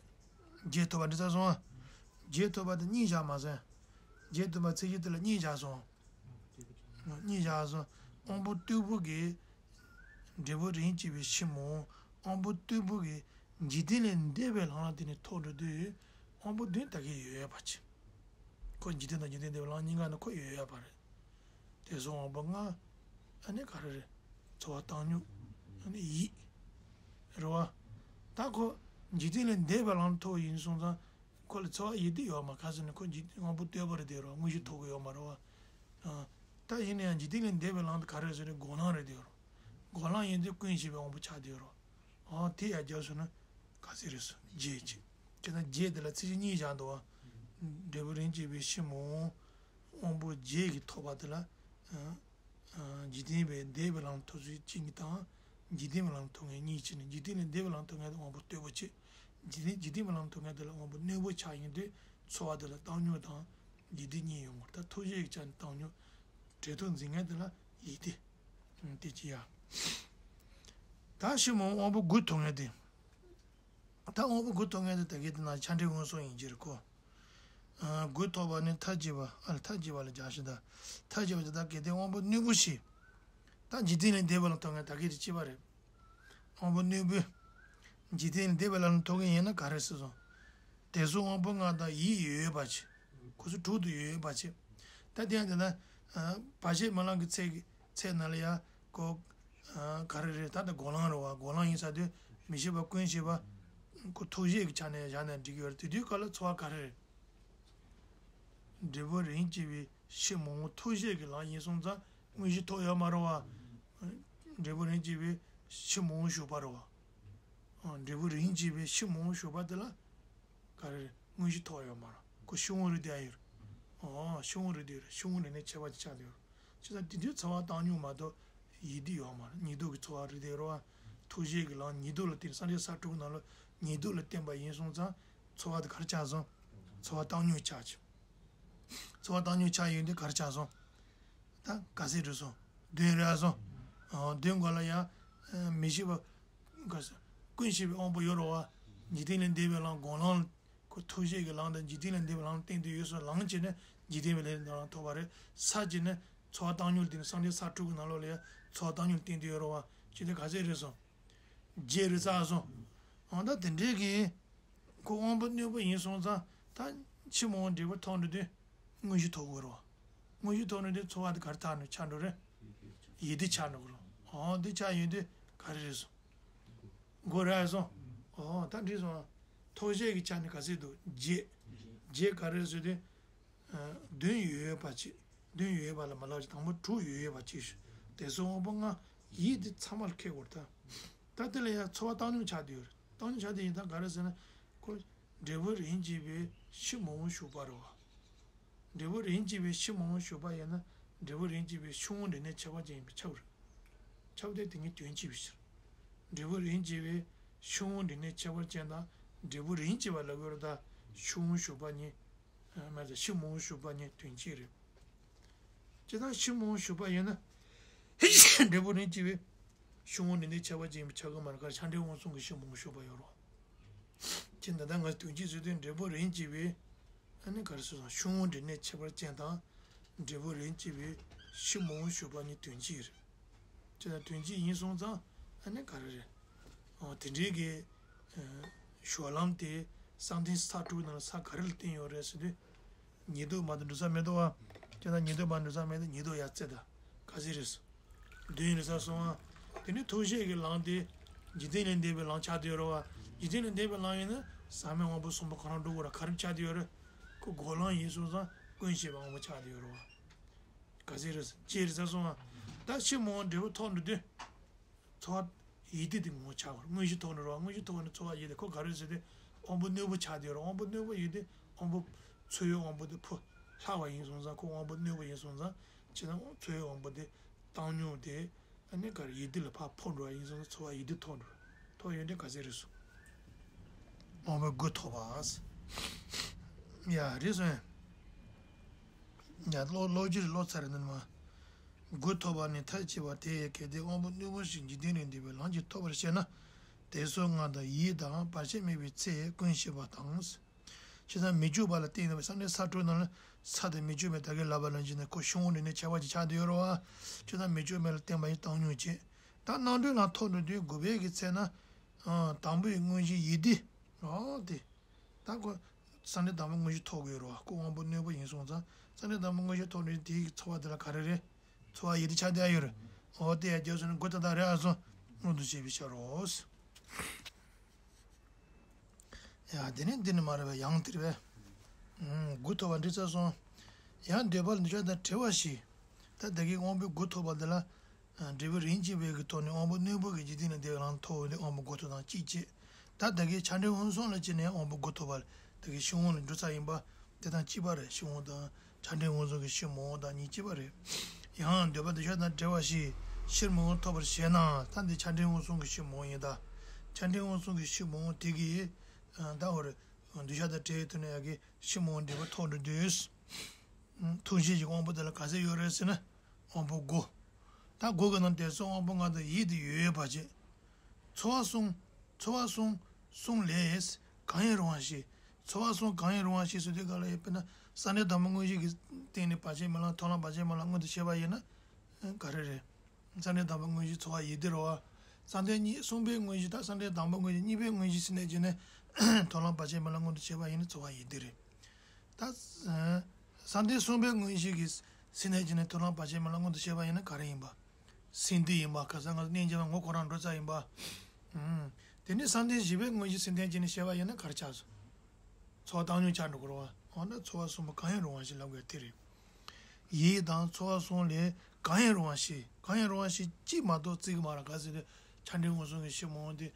རྗེས་ཐོབ་པ་འགྲིག་ཚར་སོང་ཨ། རྗེས་ཐོབ་པ་དེ་གཉིས་བཞག་མ་ཟད། རྗེས་ཐོབ་པ་ཚིག་གཞི་དེ་ལ་གཉིས་བཞག་སོང་། གཉིས་བཞག་སོང་། དབང་པོ་རྟུལ་པོ་གིས། འབྲས་བུ་རིམ་གྱིས་པའི་ཕྱི་མ། དབང་པོ་རྟུལ་པོ་གིས་འཇིག་རྟེན་ལས་འདས་པའི་ལམ་ལ་དེ་ནས་ཐོབ་འགྲོ་དུས། དབང་པོ་བདུན་ད་གིན་ཡོད་ཡོད་པ་ཅིག་ཁོ་འཇིག་རྟེན་དང་འཇིག་རྟེན་འདས་པའི་ལམ་གཉིས་ཀ་ནི་ཁོ་ཡོད་ཡོད་པ་རེད། དེ་སོགས་དབང་པོ་ལྔ། ཨ་ནི་ག་རེ་རེད། ཚོར་བ་བཏང་སྙོམས། ཨ་ནི་ཡིད། རེད་བ། ད་ཁོ་འཇིག་རྟེན་ལས་འདས་པའི་ལམ་ཐོབ་ཡིན་སོང་ཙང་། ཁོ་ལ་ཚོར་བ་ཡིད་བདེ་ཡོད་མ་རེད། ག་ཟེར་ན་ཁོ་འཇིག་དབང་པོ་རྟུལ་པོ་རེད་དེ་རོ། དངོས་གཞི་ཐོབ་ཀྱི་ཡོད་མ་རེད་བ། ཨ། ད་ཡིན་ན་ཡང་འཇིག་རྟེན་ལས་འདས་པའི་ལམ་དེ་ག་རེ་ཟེར་ན་སྒོམ་ལམ་རེད་དེ་རོ། སྒོམ་ལམ་ཡིན་དུས་ཀུན་ཤེས་པའི་དབང་པོ་ཆགས་དེ་རོ། ཨ། དེ་ཡར་བརྒྱབ་སོང་ན་ག་ཚོད་རེད་སོ། བརྒྱད་ཅིག་བྱས་ན་བརྒྱད་དེ་ལ་ཚིག་གཞི་གཉིས་བཞག་འདུག་བ། འབྲས་བུ་རིམ་གྱིས་པའི་ཕྱི་མ། དབང་པོ་བརྒྱད་ཀྱིས་ཐོབ་པ་དེ་ལ། ཨ། ཨ། འཇིག་རྟེན་པའི་འདས་པའི་ལམ་ཐོབ་ཚུལ་གཅིག་གཉིས་དང་། འཇིག་རྟེན་པའི་ལམ་ཐོབ་མཁན་གཉིས་བྱས་ནས་འཇིག་རྟེན་ལས་འདས་པའི་ལམ་ཐོབ་མཁན་དེ་དབང་པོ་རྟུལ་པོ་བྱས། འཇིག་རྟེན་འཇིག་རྟེན་པའི་ལམ་ཐོབ་མཁན་དེ་ལ་དབང་པོ་རྣོན་པོ་ཆགས་ཡིན་དུས་ཚོར་བ་དེ་ལ་བཏང་སྙོམས་དང་། ཡིད་བདེ་གཉིས་ཡོང་གི་རེད། ད་ཐོབ་བྱེད་ཀྱི་ཆ་ནས་བཏང་སྙོམས། འབྲས་ཐོབ་འཛིན་མཁན་དེ་ལ་ཡིད་བདེ། དེ་ཅི་ཡ། ད་ཕྱི་མ་དབང་པོ་དགུ་ཐོབ་མཁན་དེ། ད་དབང་པོ་དགུ་ཐོབ་མཁན་དེ་ད་གིན་དེ་ན་ཆ་འདྲེན་མངོན་སུམ་ཡིན་གྱི་རེད་ཁོ། ཨ། དགུ་ཐོབ་པ་ནི་མཐའ་བརྒྱད་པ། ཨ་ལ་མཐའ་བརྒྱད་པ་ལ་སྦྱར་ཞིང་ད། མཐའ་བརྒྱད་པ་དེ་ད་གལ་ཏེ་དབང་པོ་རྣོན་པོ་ཞིག་ད་འཇིག་རྟེན་ལས་འདས་པ་ལ་ཐོབ་མཁན་ད་གིན་དེ་གཅིག་པ་རེད། དབང་པོ་རྣོན་པོས་འཇིག་རྟེན་ལས་འདས་པའི་ལམ་ལ་ཐོབ་མཁན་ཡིན་ན་ག་རེ་ཟེར་སོང་། དེ་ཚོ་དབང་པོ་ལྔ་དང་ཡིད་ཡོད་ཡོད་པ་ཅིག་ཁོ་ཚོ་དྲུག་ཏུ་ཡོད་ཡོད་པ་ཅིག་ད་དེ་ཡང་དེ་ན། ཨ། བར་ཆད་རྨི་ལམ་གྱི་ཚེ་གི་ཚེ་ན་ལ་ཡ། ཁོ། ཨ། ག་རེ་རེད། ད་ལྟ་སྒོམ་ལམ་རེད་བ། སྒོམ་ལམ་ཡིན་ས་དུས་མི་ཤེས་པ་ཀུན་ཤེས་པ། ཁོ་ཐོབ་བྱེད་ཀྱི་ཆ་ནས་བཞག་ན་འགྲིག་གི་ཡོད་རེད། དེ་དུས་ག་ལ་ཚོར་བ་ག་རེ་རེད། འབྲས་བུ་རིམ་གྱིས་པའི་ཕྱི་མ་ཐོབ་བྱེད་ཀྱི་ལམ་ཡིན་སོང་ཙང་དངོས་གཞི་ཐོབ་ཡོད་མ་རེད་བ། འབྲས་བུ་རིམ་གྱིས་པའི་ཕྱི་མ་ཞུགས་པ་རེད་བ། འབྲས་བུ་རིམ་གྱིས་པའི་ཕྱི་མ་ཞུགས་པ་དེ་ལ་ག་རེ་རེད། དངོས་གཞི་ཐོབ་ཡོད་མ་རེད། ཁོ་ཕྱི་དབང་རེད་དེ་ཡ་ཡོད། ཨོ། ཕྱི་དབང་རེད་དེ་ཡོད་རེད། ཕྱི་དབང་རེད་ནས་ཁྱད་པར་ཅིག་ཆགས་དེ་ཡོད་རེད། བྱས་ཙང་དེ་དུས་ཚོར་བ་བཏང་སྙོམས་མ་གཏོགས་ཡིད་བདེ་ཡོད་མ་རེད། ཉེ་དུ་གི་ཚོར་བ་རེད་དེ་རེད་བ། ཐོབ་བྱེད་ཀྱི་ལམ་ཉེ་དུ་ལ་བརྟེན། སངས་རྒྱས་ས་དྲུག་གི་ནང་ལ་ཉེ་དུ་ལ་བརྟེན་པ་ཡིན་སོང་ཙང་ཚོར་བ་དེ་ག་རེ་ཆགས་སོང་། ཚོར་བ་བཏང་སྙོམས་ཆགས་ཀྱི། ཚོར་བ་བཏང་སྙོམས་ཆགས་ཡོང་དུས་ག་རེ་ཆགས་སོང་། ད་ག་ཚོད་རེད་སོང་། བདུན་རེད་སོང་། ཨ། བདུན་གོ་ལ་ཡ། ཨ། མི་ཤེས་པ། ག་ས། ཀུན་ཤེས་པའི་དབང་པོ་ཡོད་རེད་བ། འཇིག་རྟེན་ལས་འདས་པའི་ལམ་སྒོམ་ལམ། ཁོ་ཐོབ་བྱེད་ཀྱི་ལམ་དང་འཇིག་རྟེན་ལས་འདས་པའི་ལམ་བསྟན་དུ་ཡོད་སོང་། ལམ་བྱས་ནས་འཇིག་རྟེན་པའི་ལས་འདས་ལམ་ཐོབ་པ་རེད། ས་བྱས་ནས་ཚོར་བ་བཏང་སྙོམས་བསྟན་ནས་སངས་རྒྱས་ས་དྲུག་གི་ནང་ལོགས་ལ་ཡ་ཚོར་བ་བཏང་སྙོམས་བསྟན་དུ་ཡོད་རེད་བ། ཅི་སྟེ་ག་ཚོད་རེད་སོང་། བརྒྱད་རེད་ཚར་སོང་། འོ་ད་དེ་འདྲའི་གི། ཁོ་དབང་པོ་རྣོན་པོ་ཡིན་སོང་ཙང་ད་ཕྱི་མ་འབྲས་བུ་ཐོབ་འགྲོ་དུས་དངོས་གཞི་ཐོབ་དགོས་རེད་བ། དངོས་གཞི་ཐོག་ནས་དེ་ཚོར་བ་དེ་ག་རེ་ཐོག་ནས་ཆགས་འགྲོ་རེད། ཡིད་དེ་ཆགས་འགྲོ་གི་རེད། འོ་དེ་ཆགས་ཡོང་དུས་ག་རེ་རེད་སོང་། མགོ་རེད་སོང་། འོ་ད་འགྲིག་སོང་། ཐོག་བཤད་ཀྱི་ཆ་ནས་ག་ཚོད་འདུག་བརྒྱད། བརྒྱད་ག་རེ་ཟེར་དུས། བདུན་ཡོད་ཡོད་པ་གཅིག་བདུན་ཡོད་ཡོད་པ་ལ་མ་ལབ་ཅིག་དང་པོ་དྲུག་ཡོད་ཡོད་པ་གཅིག་ཞུ། དེ་ཚོ་དབང་པོ་ལྔ་ཡིད་དེ་ཚང་མར་འཁྱེར་དགོས་རེད་ད། ད་དེ་ལ་ཡང་ཚོར་བ་བཏང་སྙོམས་ཆགས་བསྡད་ཡོད་རེད། བཏང་སྙོམས་ཆགས་བསྡད་ཡིན་ད་ག་རེ་ཟེར་ན། ཁོ་འབྲས་བུ་རིམ་གྱིས་པའི་ཕྱི་མ་འོངས་ཞུགས་པ་རེད་བ། འབྲས་བུ་རིམ་གྱིས་པའི་ཕྱི་མ་འོངས་ཞུགས་པ་ཡིན་ན་འབྲས་བུ་རིམ་གྱིས་པའི་ཕྱི་མ་འོངས་འབྲས་གནས་ཁྱད་པར་ཅན་ཡིན་པས་ཁྱབ་རེད། ཁྱབ་སྟེ་དེ་ཉིད་དོན་གཅིག་པའི་ཕྱིར། འབྲས་བུ་རིམ་གྱིས་པའི་ཕྱི་མ་འོངས་འབྲས་གནས་ཁྱད་པར་ཅན་དང་འབྲས་བུ་རིམ་གྱིས་པ་ལབ་དགོས་རེད་ད། ཕྱི་མ་འོངས་ཞུགས་པ་གཉིས། མ་ཟད་ཕྱི་མ་འོངས་ཞུགས་པ་གཉིས་དོན་གཅིག་རེད། ཇི་ལྟར་ཕྱི་མ་འོངས་ཞུགས་པ་ཡིན་ན། འབྲས་བུ་རིམ་གྱིས་པའི་ཕྱི་མ་འོངས་འབྲས་གནས་ཁྱད་པར་ཅན་ཡིན་པས་ཁྱབ་ཀྱི་མ་རེད། ག་རེ་ཆ་འབྲས་དབང་གསུམ་གྱི་ཕྱི་མ་འོངས་ཞུགས་པ་ཡོད་རེད། ཁྱེད་ད་ལྟ་ང་ཚོ་དོན་གཅིག་བཟོས་དུས་འབྲས་བུ་རིམ་གྱིས་པའི་ཨ་ནི་ག་རེ་ཟེར་སོང་ཕྱི་མ་འོངས་འབྲས་གནས་ཁྱད་པར་ཅན་དང་འབྲས་བུ་རིམ་གྱིས་པའི་ཕྱི་མ་འོངས་ཞུགས་པ་གཉིས་དོན་གཅིག་རེད། ཅེས་དང་དོན་གཅིག་ཡིན་སོང་ཙང་ཨ་ནི་ག་རེ་རེད། འོ་དེ་འདྲའི་གི་ཨ་ཞོར་ལམ་དེ་བསམ་གཏན་ས་དྲུག་ནང་ལ་ས་ག་རེ་ལ་བརྟེན་ཡོད་རེད་ཟེར་དུས། ཉེ་དུ་མ་དང་འགྲོ་ས་མེད་དོ་བ། ཅེས་དང་ཉེ་དུ་མ་འགྲོ་ས་མེད་དོ་ཉེ་དུ་ཡ་ཙེ་ད་ག་ཟེ་རེད། བདུན་རེད་ས་སོང་ཨ། དེ་ནི་ཐུགས་བཞེད་ཀྱི་ལམ་དེ་འཇིག་རྟེན་ལས་འདས་པའི་ལམ་ཆགས་བསྡད་ཡོད་རེད་བ། འཇིག་རྟེན་ལས་འདས་པའི་ལམ་ཡིན་ན་ཟག་མེད་དབང་པོ་གསུམ་པོ་གང་རུང་འགྲོ་དགོས་ར་ག་རེ་ཆགས་བསྡད་ཡོད་རེད། ཁོ་སྒོམ་ལམ་ཡིན་སོང་ཙང་ཀུན་ཤེས་པའི་དབང་པོ་ཆགས་བསྡད་ཡོད་རེད་བ། ག་ཟེ་རེད། ཅེས་རེད་ས་སོང་ཨ། ད་ཕྱི་མ་འོངས་འབྲས་བུ་ཐོག་འགྲོ་དུས། ཚོར་བ་ཡིད་བདེ་དེ་ངོ་ཆགས་པར་དངོས་གཞི་ཐོག་ནས་རོ། དངོས་གཞི་ཐོག་ནས་ཚོར་བ་ཡིད་བདེ་ཁོ་ག་རེ་ཟེར་ཏེ། དབང་པོ་རྣོན་པོ་ཆགས་ཏེ་རོ། དབང་པོ་རྣོན་པོ་ཡིད་བདེ་དབང་པོ་ཚོར་བའི་དབང་པོ་དེ་ཕོ་ལྷག་པ་ཡིན་སོང་ཙང་ཁོ་དབང་པོ་རྣོན་པོ་ཡིན་སོང་ཙང་ཅི་ན་ཚོར་བའི་དབང་པོ་དེ་བཏང་སྙོམས་དེ་ཨ་ནི་ག་རེ་ཡིད་བདེ་ལ་ཕར་ཕོ་འགྲོ་བ་ཡིན་སོང་ཙང་ཚོར་བ་ཡིད་བདེ་ཐོག་འགྲོ་ཐོག་ཡོད་འདྲེ་ག་ཟེ་རེད་སོ། དབང་པོའི་དགུ་ཐོབ་པ། ཡ་རེད་སོ། ཡ་ལོ་ལོ་རྒྱུས་ལོ་ཚར་ནི་མ། དགུ་ཐོབ་པ་ནི་མཐར་ཕྱིན་པ་དེ་ཡི་གལ་ཏེ་དབང་པོ་རྣོན་པོ་ཞིག་འཇིག་རྟེན་ལས་འདས་པའི་ལམ་གྱིས་ཐོབ་པར་བཤད་ན། དེ་ཚོ་ལྔ་དང་ཡིད་དང་བར་ཆད་མེད་པའི་ཚེ་ཀུན་ཤེས་པ་དང་། ཇི་ལྟར་མི་འཇུག་པ་ལ་བརྟེན་ནས་བསམ་གཏན་ས་དྲུག་ནང་ལ་ས་དེ་མི་འཇུག་པའི་ད་གིན་ལབ་པ་ནང་བཞིན་ནས་ཁོ་ཕྱི་དབང་ནས་ནས་ཁྱད་པར་གྱི་ཆགས་བསྡད་ཡོད་རེད་བ། ཇི་ལྟར་མི་འཇུག་མེད་ལ་བརྟེན་པ་ཡིན་བཏང་སྙོམས་བྱེད། ད་རྣམ་གྲོལ་ལ་ཐོག་འགྲོ་དུས་དགུ་པའི་གི་ཚེ་ན། དང་པོའི་དངོས་གཞི་ཡིད་བདེ། འོ་དེ། ད་ཁོ་བསམ་གཏན་དང་པོ་དངོས་གཞི་ཐོབ་དགོས་རེད་བ། ཁོ་དབང་པོ་རྣོན་པོ་ཡིན་སོང་ཙང་བསམ་གཏན་དང་པོ་དངོས་གཞི་ཐོབ་ནས་དེའི་ཚོར་བ་དེ་ལ་ག་རེ་རེད། ཚོར་བ་ཡིད་བདེ་ཆགས་བསྡད་ཡོད་རེད། འོ་དེ་ཡ་རྒྱབ་སོང་ན་དགུ་ད་ལྟ་རེད་ཨ་སོང་། མངོན་དུ་བྱས་པའི་ཕྱིར་རོ། ཡ་དེ་ནི་འདི་ནི་མ་རེད་པས་ཡང་དེ་རེད་པས། དགུ་ཐོབ་པ་འགྲིག་ཚར་སོང་། ཡང་འདོད་པ་ལ་འདོད་ཆགས་དང་བྲལ་བ་ཞིག་ད་ད་གིན་དབང་པོའི་དགུ་ཐོབ་པ་འདི་ལ། འབྲས་བུ་རིམ་གྱིས་པའི་གི་ཐོག་ནས་དབང་པོ་རྣོན་པོ་གི་འཇིག་རྟེན་ལས་འདས་པའི་ལམ་ཐོབ་འོང་དུས་དབང་པོ་དགུ་ཐོབ་དང་གཅིག་བྱེད། ད་ད་གིན་ཆ་འབྲིང་དབང་གསུམ་ལ་བྱས་ནས་དབང་པོ་དགུ་ཐོབ་པ་ལ་ད་གིན་ཕྱི་དབང་ལ་འགྲོ་ས་ཡིན་པ། དེ་དང་གཅིག་པ་རེད། ཕྱི་དབང་དང་ཆ་འབྲིང་དབང་གསུམ་གྱི་ཕྱི་མ་དབང་དང་གཉིས་གཅིག་པ་རེད། ཡང་འདོད་པ་འདོད་ཆགས་དང་བྲལ་བ་ཞིག་ཕྱིར་མི་འོང་ཐོབ་པར་བྱེད་ན་ད་འདི་ཆ་འབྲིང་དབང་གསུམ་གྱི་ཕྱི་མ་དབང་ཡིན་ད། ཆ་འབྲིང་དབང་གསུམ་གྱི་ཕྱི་མ་དབང་དེ་གིས། ད་འོ་རེད། འདོད་ཆགས་དང་བྲལ་ཐུབ་ན་ཡ་གི་ཕྱི་མ་དབང་འབྲས་བུ་ཐོབ་འགྲོ་དུས། ཐུགས་རྗེ་ཡི་དབང་པོ་དེ་ལ་ག་ཚད་ཡོད་རེད་ཟེར་ན། དབང་པོ་དགུ། ད་དགུ་གི་ནང་དེ་ཚོ་དབང་པོ་ལྔ་དང་ཡིད་དེ་ཡོད་ཡོད་པ་བྱེད། ཚོར་བ་གསུམ། ཚོར་བ་གསུམ། གསུམ་ལས། གང་ཡང་རུང་བ་ཞིག་ཚོར་བ་གསུམ་གང་ཡང་རུང་བ་ཞིག་ཟེར་དུས་ག་ལ་ཡོད་དཔེར་ན་བསམ་གཏན་དང་པོ་དངོས་གཞི་གི་སྟེང་ནས་བར་ཆད་མེད་ལམ་ཐོབ་ལམ་བར་ཆད་མེད་ལམ་མངོན་དུ་བྱས་པ་ཡིན་ན། ག་རེ་རེད། བསམ་གཏན་དང་པོ་དངོས་གཞི་ཚོར་བ་ཡིད་བདེ་རེད་བ། བསམ་གཏན་གཉིས་གསུམ་པའི་དངོས་གཞི་དང་བསམ་གཏན་དང་པོ་དངོས་གཞི་གཉིས་པའི་དངོས་གཞི་ཟེར་ནས་བྱས་ནས་ཐོབ་ལམ་བར་ཆད་མེད་ལམ་མངོན་དུ་བྱས་པ་ཡིན་ན་ཚོར་བ་ཡིད་བདེ་རེད། ད། བསམ་གཏན་གསུམ་པའི་དངོས་གཞི་གི་ཟེར་ནས་བྱས་ནས་ཐོབ་ལམ་བར་ཆད་མེད་ལམ་མངོན་དུ་བྱས་པ་ཡིན་ན་ག་རེ་ཡིན་པ། སེམས་བདེ་ཡིན་པ་ག་ས་ང་ཚོ་གནས་འགྱུར་བ་ངོ་ཁོ་རང་འགྲོ་ས་ཡིན་པ། དེ་ནས་བསམ་གཏན་བཞི་པའི་དངོས་གཞི་ཟེར་ནས་བྱས་ནས་བཤད་པ་ཡིན་ན་ག་རེ་ཆགས་སོང་། ཚོར་བ་བཏང་སྙོམས་ཆགས་འགྲོ་གི་རེད་བ། འོ་ན་ཚོར་བ་གསུམ་པོ་གང་ཡང་རུང་བ་ཞིག་ལབ་དགོས་དེ་རེད། ཡིད་དང་ཚོར་བ་གསུམ་ལས་གང་ཡང་རུང་བ་ཞིག་གང་ཡང་རུང་བ་ཞིག་གཅིག་མ་གཏོགས་བརྩི་གི་མ་རེད། ག་ཟེར་དུས་ཆ་འབྲིང་དབང་གསུམ་གྱི་ཕྱི་མ་དབང་དེ་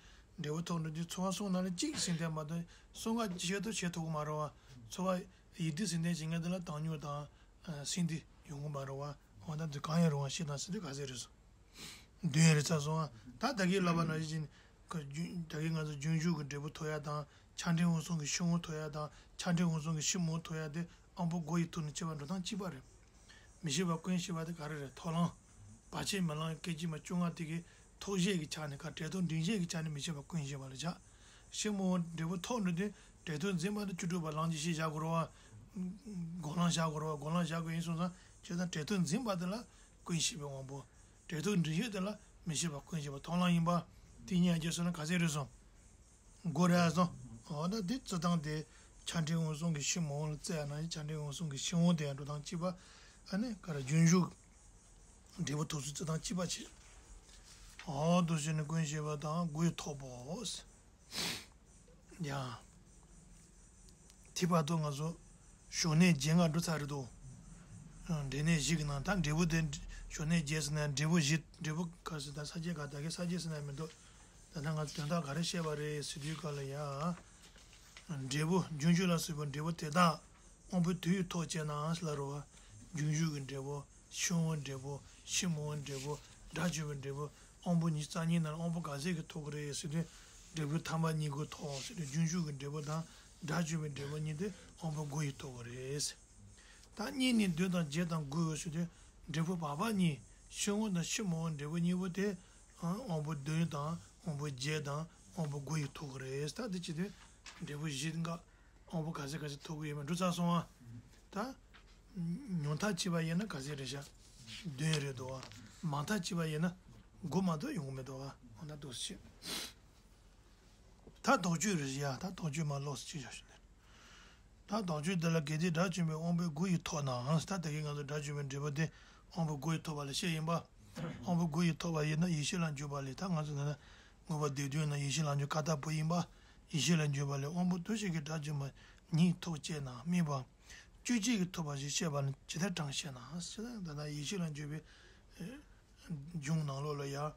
འབྲས་བུ་ཐོབ་འགྲོ་དུས་ཚོར་བ་གསུམ་ནང་ལ་གཅིག་ཟིན་ཐལ་མ་གཏོགས་གསུམ་ཀ་ཆེད་དུ་བྱེད་ཐུབ་ཀྱི་མ་རེད་བ། ཚོར་བ་ཡིད་བདེ་ཟིན་ཐལ་བྱེད་མཁན་དེ་ལ་བཏང་སྙོམས་དང་ཟིན་ཐལ་ཡོང་གི་མ་རེད་བ། འོ་ན་དེ་གང་ཡང་རུང་བ་ཞིག་དང་ཟེར་དུས་ག་ཟེར་རེད་སོ། འདོད་རེད་ཚར་སོང་ཨ། ད་ད་གིན་ལབ་པ་ནང་བཞིན། ད་གིན་ང་ཚོ་རྒྱུན་ཞུགས་ཀྱི་འབྲས་བུ་ཐོབ་ཡ་དང་ཆ་འབྲིང་དབང་གསུམ་གྱི་ཕྱི་དབང་ཐོབ་ཡ་དང་ཆ་འབྲིང་དབང་གསུམ་གྱི་ཕྱི་མ་དབང་ཐོབ་ཡ་དེ་དབང་པོ་དགུ་ཡི་ཐོག་ནས་སྐྱེ་བ་འགྲོ་སྟངས་གཅིག་པ་རེད། མི་ཤེས་པ་ཀུན་ཤེས་པ་དེ་ག་རེ་རེད། ཐོབ་ལམ། བར་ཆད་མེད་ལམ་སྐད་ཅིག་མ་བཅོ་ལྔ་དེ་གི་ཐོག་བཤད་ཀྱི་ཆ་ནས་ག་འབྲས་རྟོག་འབྲིང་བཤད་ཀྱི་ཆ་ནས་མི་ཤེས་པ་ཀུན་ཤེས་པ་ལ་བྱ། ཕྱི་མ་དབང་འབྲས་བུ་ཐོབ་འགྲོ་དུས་འབྲས་རྟོག་འཛིན་པ་དེ་བཅུ་དྲུག་པ་ལམ་གྱི་ཕྱིར་བཞག་དགོས་རེད་བ། སྒོམ་ལམ་བཞག་དགོས་རེད་བ། སྒོམ་ལམ་བཞག་དགོས་ཡིན་སོང་ཙང་ཁྱེད་ཚང་འབྲས་རྟོག་འཛིན་པ་དེ་ལ་ཀུན་ཤེས་པའི་དབང་པོ། འབྲས་རྟོག་འབྲིང་བཤད་དེ་ལ་མི་ཤེས་པ་ཀུན་ཤེས་པ་ཐོབ་ལམ་ཡིན་པ། དེ་གཉིས་ཡང་རྗེས་སོང་ན་ག་ཚད་རེད་སོང་། མགོ་རེད་སོང་། འོ་ན་དེ་རྩི་སྟངས་དེ་ཆ་འབྲིང་དབང་གསུམ་གྱི་ཕྱི་མ་དབང་ལ་བརྩི་ཡ་ན་ཆ་འབྲིང་དབང་གསུམ་གྱི་ཕྱི་དབང་དེ་ཡང་འགྲོ་སྟངས་གཅིག་པ། ཨ་ནི་ག་རེ་རྒྱུན་ཞུགས་འབྲས་བུ་ཐོབ་ཚུལ་རྩི་སྟངས་གཅིག་པ་བྱེད། འོ་དུ་ཞེས་ནི་ཀུན་ཤེས་པ་དང་དགུ་ཡི་ཐོབ་པོ། ཡང་། དེ་བར་དུ་ང་ཚོ་ཞོགས་ནས་བརྒྱད་ལྔ་འགྲོ་ཚར་རེད་དོ། འབྲས་གནས་བཞི་གི་ནང་ད་འབྲས་བུ་དེ་ཞོགས་ནས་བརྒྱད་ཟེར་ན་འབྲས་བུ་བཞི། འབྲས་བུ་ག་ཟེར་ད་ས་བཅད་ག་ད་གའི་ས་བཅད་ཟེར་ན་མི་འདུག་ད་ལྟ་ང་ཚོ་དོན་དག་ག་རེ་བཤད་པ་རེད་ཟེར་དུས་ག་ལ་ཡ། འབྲས་བུ་རྒྱུན་ཞུགས་ལ་སོགས་པའི་འབྲས་བུ་དེ་དག་དབང་པོའི་དུས་ཡི་ཐོག་བཅད་ན་ཟེར་ལ་རོ་བ། རྒྱུན་ཞུགས་ཀྱི་འབྲས་བུ། ཕྱི་དབང་འབྲས་བུ། ཕྱི་མ་དབང་འབྲས་བུ། སྒྲ་བརྗོད་པའི་འབྲས་བུ། དབང་པོ་ཉི་ཤུ་རྩ་གཉིས་ནང་ལ་དབང་པོ་ག་ཚད་ཀྱི་ཐོག་གི་རེད་ཟེར་དུས། འབྲས་བུ་ཐ་མ་གཉིས་ཀྱི་ཐོག་ཟེར་དུས་རྒྱུན་ཞུགས་ཀྱི་འབྲས་བུ་དང་སྒྲ་བརྗོད་པའི་འབྲས་བུ་གཉིས་དེ་དབང་པོ་དགུ་ཡི་ཐོག་གི་རེད། ད་གཉིས་ནི་བདུན་དང་བརྒྱད་དང་དགུ་ཡོད་ཟེར་དུས་འབྲས་བུ་བར་པ་གཉིས་ཕྱི་དབང་དང་ཕྱི་མ་དབང་འབྲས་བུ་གཉིས་པོ་དེ་དབང་པོ་བདུན་དང་དབང་པོ་བརྒྱད་དང་དབང་པོ་དགུ་ཡི་ཐོག་གི་རེད། ད་དེ་བྱེད་དུས་འབྲས་བུ་བཞི་འགའ་དབང་པོ་ག་ཚད་ག་ཚད་ཐོབ་ཀྱི་ཡོད་མེད་འགྲོ་ཚར་སོང་ཨ། ད་ཉུང་མཐའ་གཅིག་པ་ཡིན་ན་ག་ཚད་རེད་ཤག་བདུན་རེད་འདུག་ཨ། མང་མཐའ་གཅིག་པ་ཡིན་ན་དགུ་མ་གཏོགས་ཡོང་གི་མི་འདུག་ཨ། འོ་ན་འདུག་སེ་བྱེད། ད་དོགས་གཅོད་རེད་ཡ། ད་དོགས་གཅོད་མ་ལོགས་སུ་ཅི་བྱ་ཞུ་ནས། ད་དོགས་གཅོད་འདི་ལ་གལ་ཏེ་སྒྲ་བརྗོད་པའི་དབང་པོའི་དགུ་ཡི་ཐོག་ནའང་ད་དེ་གའི་ང་ཚོ་སྒྲ་བརྗོད་པའི་འབྲས་བུ་དེ་དབང་པོ་དགུ་ཡི་ཐོག་པ་ལ་བཤད་ཡིན་པ། དབང་པོ་དགུ་ཡི་ཐོག་པ་ཡིན་ན་ཡེ་ཤེས་ལ་འཇུག་པ་ལས་ད་ང་ཚོ་ན་ན་དངོས་པོ་སྡེ་བདུན་ན་ཡེ་ཤེས་ལ་འཇུག་ཀ་དག་པོ་ཡིན་པ། ཡེ་ཤེས་ལ་འཇུག་པ་ལས་དབང་པོ་འདུ་བྱེད་ཀྱི་སྒྲ་བརྗོད་པ་ཉིད་ཐོག་བཅད་ན་དམིགས་པ། བཅུ་གཅིག་གི་ཐོག་པ་ཞིག་བཤད་པ་ནི་ཇི་ལྟར་དྲངས་ཤེ་ན། ཞེ་ན་ད་ལྟ་ཡེ་ཤེས་ལ་འཇུག་པའི་གཞུང་ནང་ལོགས་ལ་ཡང་།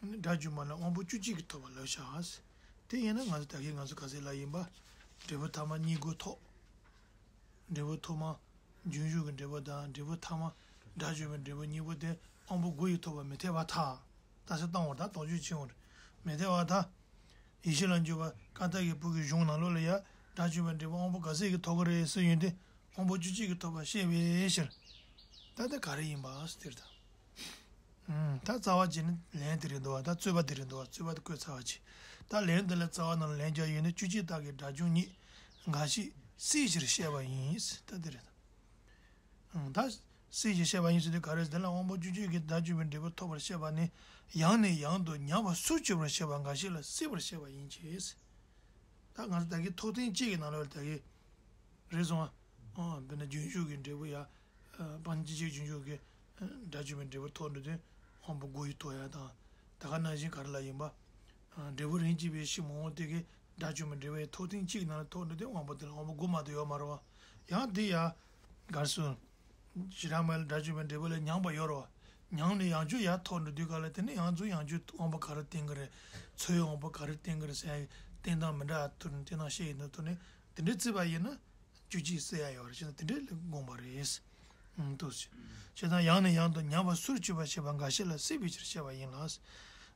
སྒྲ་བརྗོད་པ་ལ་དབང་པོ་བཅུ་གཅིག་གི་ཐོག་པ་ལབ་བཞག་དེ་ཡིན་ན་ང་ཚོ་ད་གིན་ང་ཚོ་ག་ཚད་ལ་ཡིན་པ། འབྲས་བུ་ཐ་མ་གཉིས་དགུ་ཐོག་འབྲས་བུ་ཐོག་མ། རྒྱུན་ཞུགས་ཀྱི་འབྲས་བུ་དང་འབྲས་བུ་ཐ་མ། སྒྲ་བརྗོད་པའི་འབྲས་བུ་གཉིས་པོ་དེ་དབང་པོ་དགུ་ཡི་ཐོག་པ་མི་འཐད་པར་ཐལ། ད་ས་བཏང་བར་ད་དོགས་གཅོད་ཕྱིན་འོང་། མི་འཐད་པར་ཐལ། ཡེ་ཤེས་ལ་འཇུག་པ་ཀ་དག་གི་བུ་གི་གཞུང་ནང་ལོགས་ལ་ཡ། སྒྲ་བརྗོད་པའི་འབྲས་བུ་དབང་པོ་ག་ཚད་ཀྱི་ཐོག་གི་རེད་ཟེར་ཡོང་དུས་དབང་པོ་བཅུ་གཅིག་གི་ཐོག་པ་བཤད་པའི་ཕྱིར། ད་ལྟ་ག་རེ་ཡིན་པ་ཟེར་དེར་ད། ད་རྩ་བ་བྱས་ནས་ལན་དེ་རེད་འདུག་བ། ད་རྩོད་པ་དེ་རེད་འདུག་བ། རྩོད་པ་དེ་བཀོད་ཚར་བ་བྱས། ད་ལན་འདི་ལ་རྩ་བ་ནང་ལ་ལན་རྒྱག་ཡོད་ན་བཅུ་གཅིག་དག་གི་སྒྲ་བྱུང་ཉིད་འགའ་ཞིག་སྲིད་ཕྱིར་བཤད་པ་ཡིན། ད་དེ་རེད། ད་སྲིད་ཕྱིར་བཤད་པ་ཡིན་ཟེར་དུས་ག་རེ་ཟེར་ན་དབང་པོ་བཅུ་གཅིག་གི་སྒྲ་བརྗོད་པའི་འབྲས་བུ་ཐོབ་པར་བཤད་པ་ནི་ཡང་ནས་ཡང་དུ་ཉམས་པ་སུ་གྱུར་པར་བཤད་པ་འགའ་ཞིག་ལ་སྲིད་པར་བཤད་པ་ཡིན་གྱི། ད་ང་ཚོ་ད་གི་ཐོག་ཐེངས་གཅིག་གི་ནང་ལ་ད་གི་རེད་སོང་ཨ། དཔེར་ན་རྒྱུན་ཞུགས་ཀྱི་འབྲས་བུ་ཡ། སྤང་བྱ་ཅིག་རྒྱུན་ཞུགས་ཀྱི་སྒྲ་བརྗོད་པའི་འབྲས་བུ་ཐོག་འགྲོ་དུས་དབང་པོ་དགུ་ཡི་ཐོག་ཡ་དང་། ད་ག་ནང་བཞིན་ག་རེ་ལ་ཡིན་པ། འབྲས་བུ་རིམ་གྱིས་པའི་ཕྱི་མ་འོངས་དེ་གའི་སྒྲ་བརྗོད་པའི་འབྲས་བུའི་ཐོག་ཐེངས་གཅིག་ནང་ལ་ཐོག་འགྲོ་དུས་དབང་པོ་དེ་ལ་དབང་པོ་དགུ་མ་གཏོགས་ཡོད་མ་རེད་བ། ཡང་དེ་ཡ། ག་རེ་ཟེར། ཞི་ར་མ་ལ་སྒྲ་བརྗོད་པའི་འབྲས་བུ་ལ་ཉམས་པ་ཡོད་རེད་བ། ཉམས་ནས་ཡང་བསྐྱར་ཡར་ཐོག་འགྲོ་དུས་ག་ལ་དེ་ནི་ཡང་བསྐྱར་ཡང་བསྐྱར་དབང་པོ་ག་རེ་བསྟེན་གི་རེད། འཚོ་བའི་དབང་པོ་ག་རེ་བསྟེན་གི་རེད་ཟེར་ཡ་གི་བསྟེན་སྟངས་མི་འདྲ་བ་ཐུར་ནས་བསྟེན་སྟངས་བཤད་ཡིན་ན་ཐུར་ནས་དེ་འདྲའི་བརྩིས་པ་ཡིན་ན། བཅུ་གཅིག་སྲིད་ཡ་ཡོད་རེད་ཅེ་ན་དེ་འདྲའི་དགོངས་པ་རེད། ཨང་། འདུག་སེ། བྱས་ཙང་ཡང་ནས་ཡང་དུ་ཉམས་པ་སུར་གྱུར་པར་བཤད་པ་འགའ་ཞིག་ལ་སྲིད་པའི་ཕྱིར་བཤད་པ་ཡིན་ལ།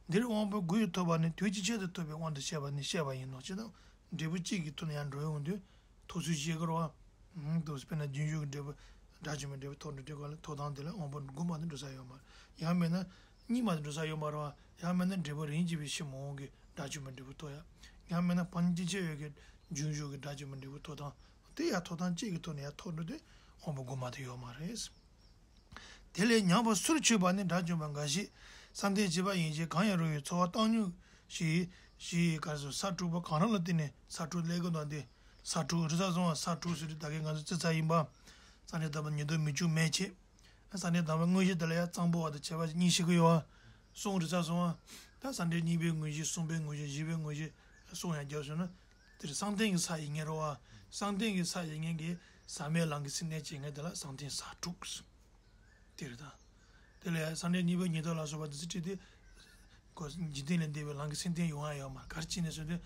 འདིར་དབང་པོ་དགུ་ཡི་ཐོག་པ་ནི་དུས་ཀྱི་ཆེད་དུ་ཐོབ་པའི་དབང་དུ་བཤད་པ་ནི་བཤད་པ་ཡིན་ནོ་ཅེ་ན། འབྲས་བུ་གཅིག་གི་ཐོག་ནས་ཡང་འགྲོ་ཡོང་དུས་ཐོག་ཚུལ་བཤད་ཀྱི་རེད་བ། ཨང་། འདུག་སེ། དཔེར་ན་རྒྱུན་ཞུགས་ཀྱི་འབྲས་བུ་སྒྲ་བརྗོད་པའི་འབྲས་བུ་ཐོག་འགྲོ་དུས་ག་ལ་ཐོག་དང་དེ་ལ་དབང་པོ་དགུ་མ་གཏོགས་འགྲོ་ས་ཡོད་མ་རེད། ཡང་མིན་ན་གཉིས་མ་གཏོགས་འགྲོ་ས་ཡོད་མ་རེད་བ། ཡང་མིན་ན་འབྲས་བུ་རིམ་གྱིས་པའི་ཕྱི་མ་འོངས་ཀྱི་སྒྲ་བརྗོད་པའི་འབྲས་བུ་ཐོག་ཡ། ཡང་མིན་ན་སྤང་བྱ་ཅིག་ཡོད་ཀྱི་རྒྱུན་ཞུགས་ཀྱི་སྒྲ་བརྗོད་པའི་འབྲས་བུ་ཐོག་དང་། དེ་ཡང་ཐོག་དང་གཅིག་གི་ཐོག་ནས་ཡང་ཐོག་འགྲོ་དུས་དབང་པོ་དགུ་མ་གཏོགས་ཡོད་མ་རེད། དེ་ལས་ཉམས་པ་སུར་ཆུད་པ་ནི་སྒྲ་བྱུང་བ་འགའ་ཞིག་བསམ་གཏན་བྱེད་པ་ཡིན་གྱི་གང་ཡང་རུང་བའི་ཚོར་བ་བཏང་མྱོང་ཞིག་ཞེས་ག་རེ་ཟེར་ས་དྲུག་པོ་གང་རུང་ལ་བརྟེན་ནས་ས་དྲུག་ཀླད་ཀོར་དང་དེ་ས་དྲུག་རི་ས་སོང་བ་ས་དྲུག་ཟེར་དུས་ད་གིན་ང་ཚོ་རྩི་ཚར་ཡིན་པ། བསམ་གཏན་དང་པོ་ཉིད་དུ་མི་འཇུག་མེད་ཅེས། བསམ་གཏན་དང་པོ་དངོས་གཞི་དེ་ལ་ཡང་གཙང་པོ་བ་དང་བྱས་པ་གཉིས་ཤིག་གི་ཡོད་བ། གསུང་རི་ས་སོང་བ། ད་བསམ་གཏན་གཉིས་པའི་དངོས་གཞི་གསུམ་པའི་དངོས་གཞི་བཞི་པའི་དངོས་གཞི་གསུང་ཡང་རྒྱབ་སོང་ན། དེར་བསམ་གཏན་གྱི་ས་ཡིན་ངེས་རེད་བ། བསམ་གཏན་གྱི་ས་ཡིན་ངེས་ཀྱི་ཟག་མེད་ལམ་གྱི་སེམས་རྟེན་བྱེད་ངེས་དེ་ལ་བསམ་གཏན་ས་དྲུག་དེ་རེད་ད། དེ་ལས་བསམ་གཏན་གཉིས་པའི་ཉེར་བསྡོགས་ལ་སོགས་པ་དེ་ཚོ་བྲིས་ཏེ། ཁོ་འཇིག་རྟེན་ལས་འདས་པའི་ལམ་གྱི་སེམས་རྟེན་ཡོང་ཡ་ཡོད་མ་རེད། ག་རེ་བྱས་ནས་ཟེར་དུས།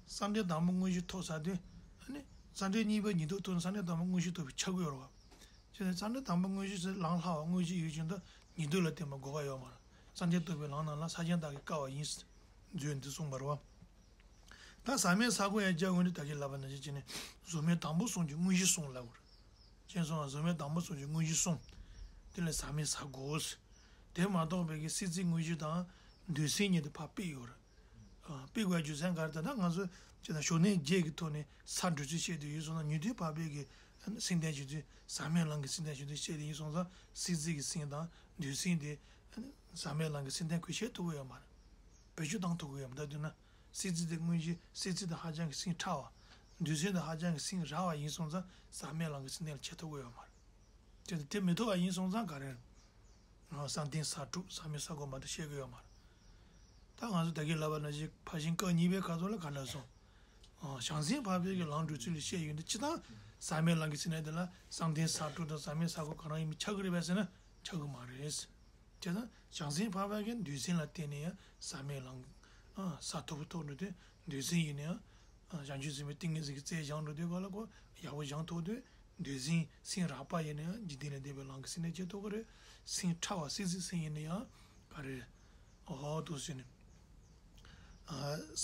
བསམ་གཏན་དང་པོ་དངོས་གཞི་ཐོབ་ཚར་དུས། ཨ་ནི་བསམ་གཏན་གཉིས་པའི་ཉེར་བསྡོགས་ཐོབ་ནས་བསམ་གཏན་དང་པོ་དངོས་གཞི་ཐོབ་པའི་ཆག་སྒོ་ཡོད་རེད་བ། བྱས་ནས་བསམ་གཏན་དང་པོ་དངོས་གཞི་ཟེར་ལམ་ལྷག་པ་དངོས་གཞི་ཡོད་ཀྱང་ད་ཉེར་བསྡོགས་ལ་བརྟེན་པ་དགོས་པ་ཡོད་མ་རེད། བསམ་གཏན་རྟོགས་པའི་ལམ་རྣམས་ལ་ས་ཞིང་དག་གིས་བསྐལ་བ་ཡིན། མཛོད་འདི་གསུངས་པ་རེད་བ། ད་ཟག་མེད་ས་དགུ་ཡང་རྒྱ་འོན་ཏེ་ད་གིན་ལབ་པ་ནང་བཞིན་བྱས་ནས་གཟུགས་མེད་དང་པོ་གསུམ་གྱི་དངོས་གཞི་གསུམ་ལབ་དགོས་རེད། མཁྱེན་སོང་ང་། གཟུགས་མེད་དང་པོ་གསུམ་གྱི་དངོས་གཞི་གསུམ། དེ་ལས་ཟག་མེད་ས་དགུ། དེ་མ་གཏོགས་པའི་གི་སྲིད་རྩེའི་དངོས་གཞི་དང་འདུས་སེམས་གཉིས་དེ་ཕར་ཕུད་ཡོད་རེད། ཨ། ཕུད་དགོས་རྒྱུ་མཚན་ག་རེ་ད་ལྟ་ང་ཚོ་བྱས་ན་ཞོགས་ནས་བརྒྱད་ཀྱི་ཐོག་ནས་ས་འགྲོ་ཚུལ་བཤད་དུས་ཡིན་སོང་ན་ཉུང་མཐའི་འཕགས་པའི་གི་སེམས་རྟེན་བྱེད་ཚུལ་ཟག་མེད་ལམ་གྱི་སེམས་རྟེན་བྱེད་ཚུལ་བཤད་དུས་ཡིན་སོང་ཙང་སྲིད་རྩེ་གི་སེམས་དང་འདུས་སེམས་དེ་ཟག་མེད་ལམ་གྱི་སེམས་རྟེན་ཁོས་བྱེད་ཐུབ་ཀྱི་ཡོད་མ་རེད། བེད་སྤྱོད་བཏང་ཐུབ་ཀྱི་ཡོད་མ་རེད། ད་དུས་ན་སྲིད་རྩེ་དེ་དངོས་གཞི་སྲིད་རྩེ་དེ་ཧ་ཅང་གི་སེམས་ཕྲ་བ། འདུས་སེམས་དེ་ཧ་ཅང་གི་སེམས་རགས་པ་ཡིན་སོང་ཙང་ཟག་མེད་ལམ་གྱི་སེམས་རྟེན་ལ་བྱེད་ཐུབ་ཀྱི་ཡོད་མ་རེད། དེ་དེ་མི་ཐུབ་པ་ཡིན་སོང་ཙང་ག་རེ། བསམ་གཏན་ས་དྲུག་ཟག་མེད་ས་དགུ་མ་གཏོགས་བཤད་གི་ཡོད་མ་རེད། ད་ང་ཚོ་ད་གིན་ལབ་པ་ནང་བཞིན་ཕར་ཕྱིན་སྐབས་གཉིས་པའི་ཁ་ཐོག་ལ་ག་ལབ་སོང་། བྱང་སེམས་འཕགས་པའི་གི་ལམ་བགྲོད་ཚུལ་ལ་བཤད་ཡོང་དུས་སྤྱིར་བཏང་ཟག་མེད་ལམ་གྱི་ཚེ་ན་དེ་ལ་བསམ་གཏན་ས་དྲུག་དང་ཟག་མེད་ས་དགུ་གང་རང་ཡིན་མིན་ཆགས་ཀྱི་རེད་པས་ཟེར་ན་ཆགས་ཀྱི་མ་རེད། བྱས་ཙང་བྱང་སེམས་འཕགས་པ་གི་འདོད་སེམས་ལ་བརྟེན་ནས་ཡང་ཟག་མེད་ལམ་ས་མཐོ་པོ་ཐོབ་འགྲོ་དུས་འདོད་སེམས་ཡིན་ན་ཡང་བྱང་ཆུབ་སེམས་དཔའི་ཏིང་ངེ་འཛིན་གྱི་རྩལ་སྦྱངས་འགྲོ་དུས་ག་ལ་གོ་ཡག་པོ་སྦྱངས་ཐུབ་དུས་འདོད་སེམས་སེམས་རགས་པ་ཡིན་ན་ཡང་འཇིག་རྟེན་ལས་འདས་པའི་ལམ་གྱི་སེམས་ནི་སྐྱེ་ཐུབ་ཀྱི་རེད། སེམས་ཕྲ་བ་སྲིད་རྩེའི་སེམས་ཡིན་ན་ཡང་ག་རེ་ཨོ་ཧོ་འདུག་ཟེར་ནས་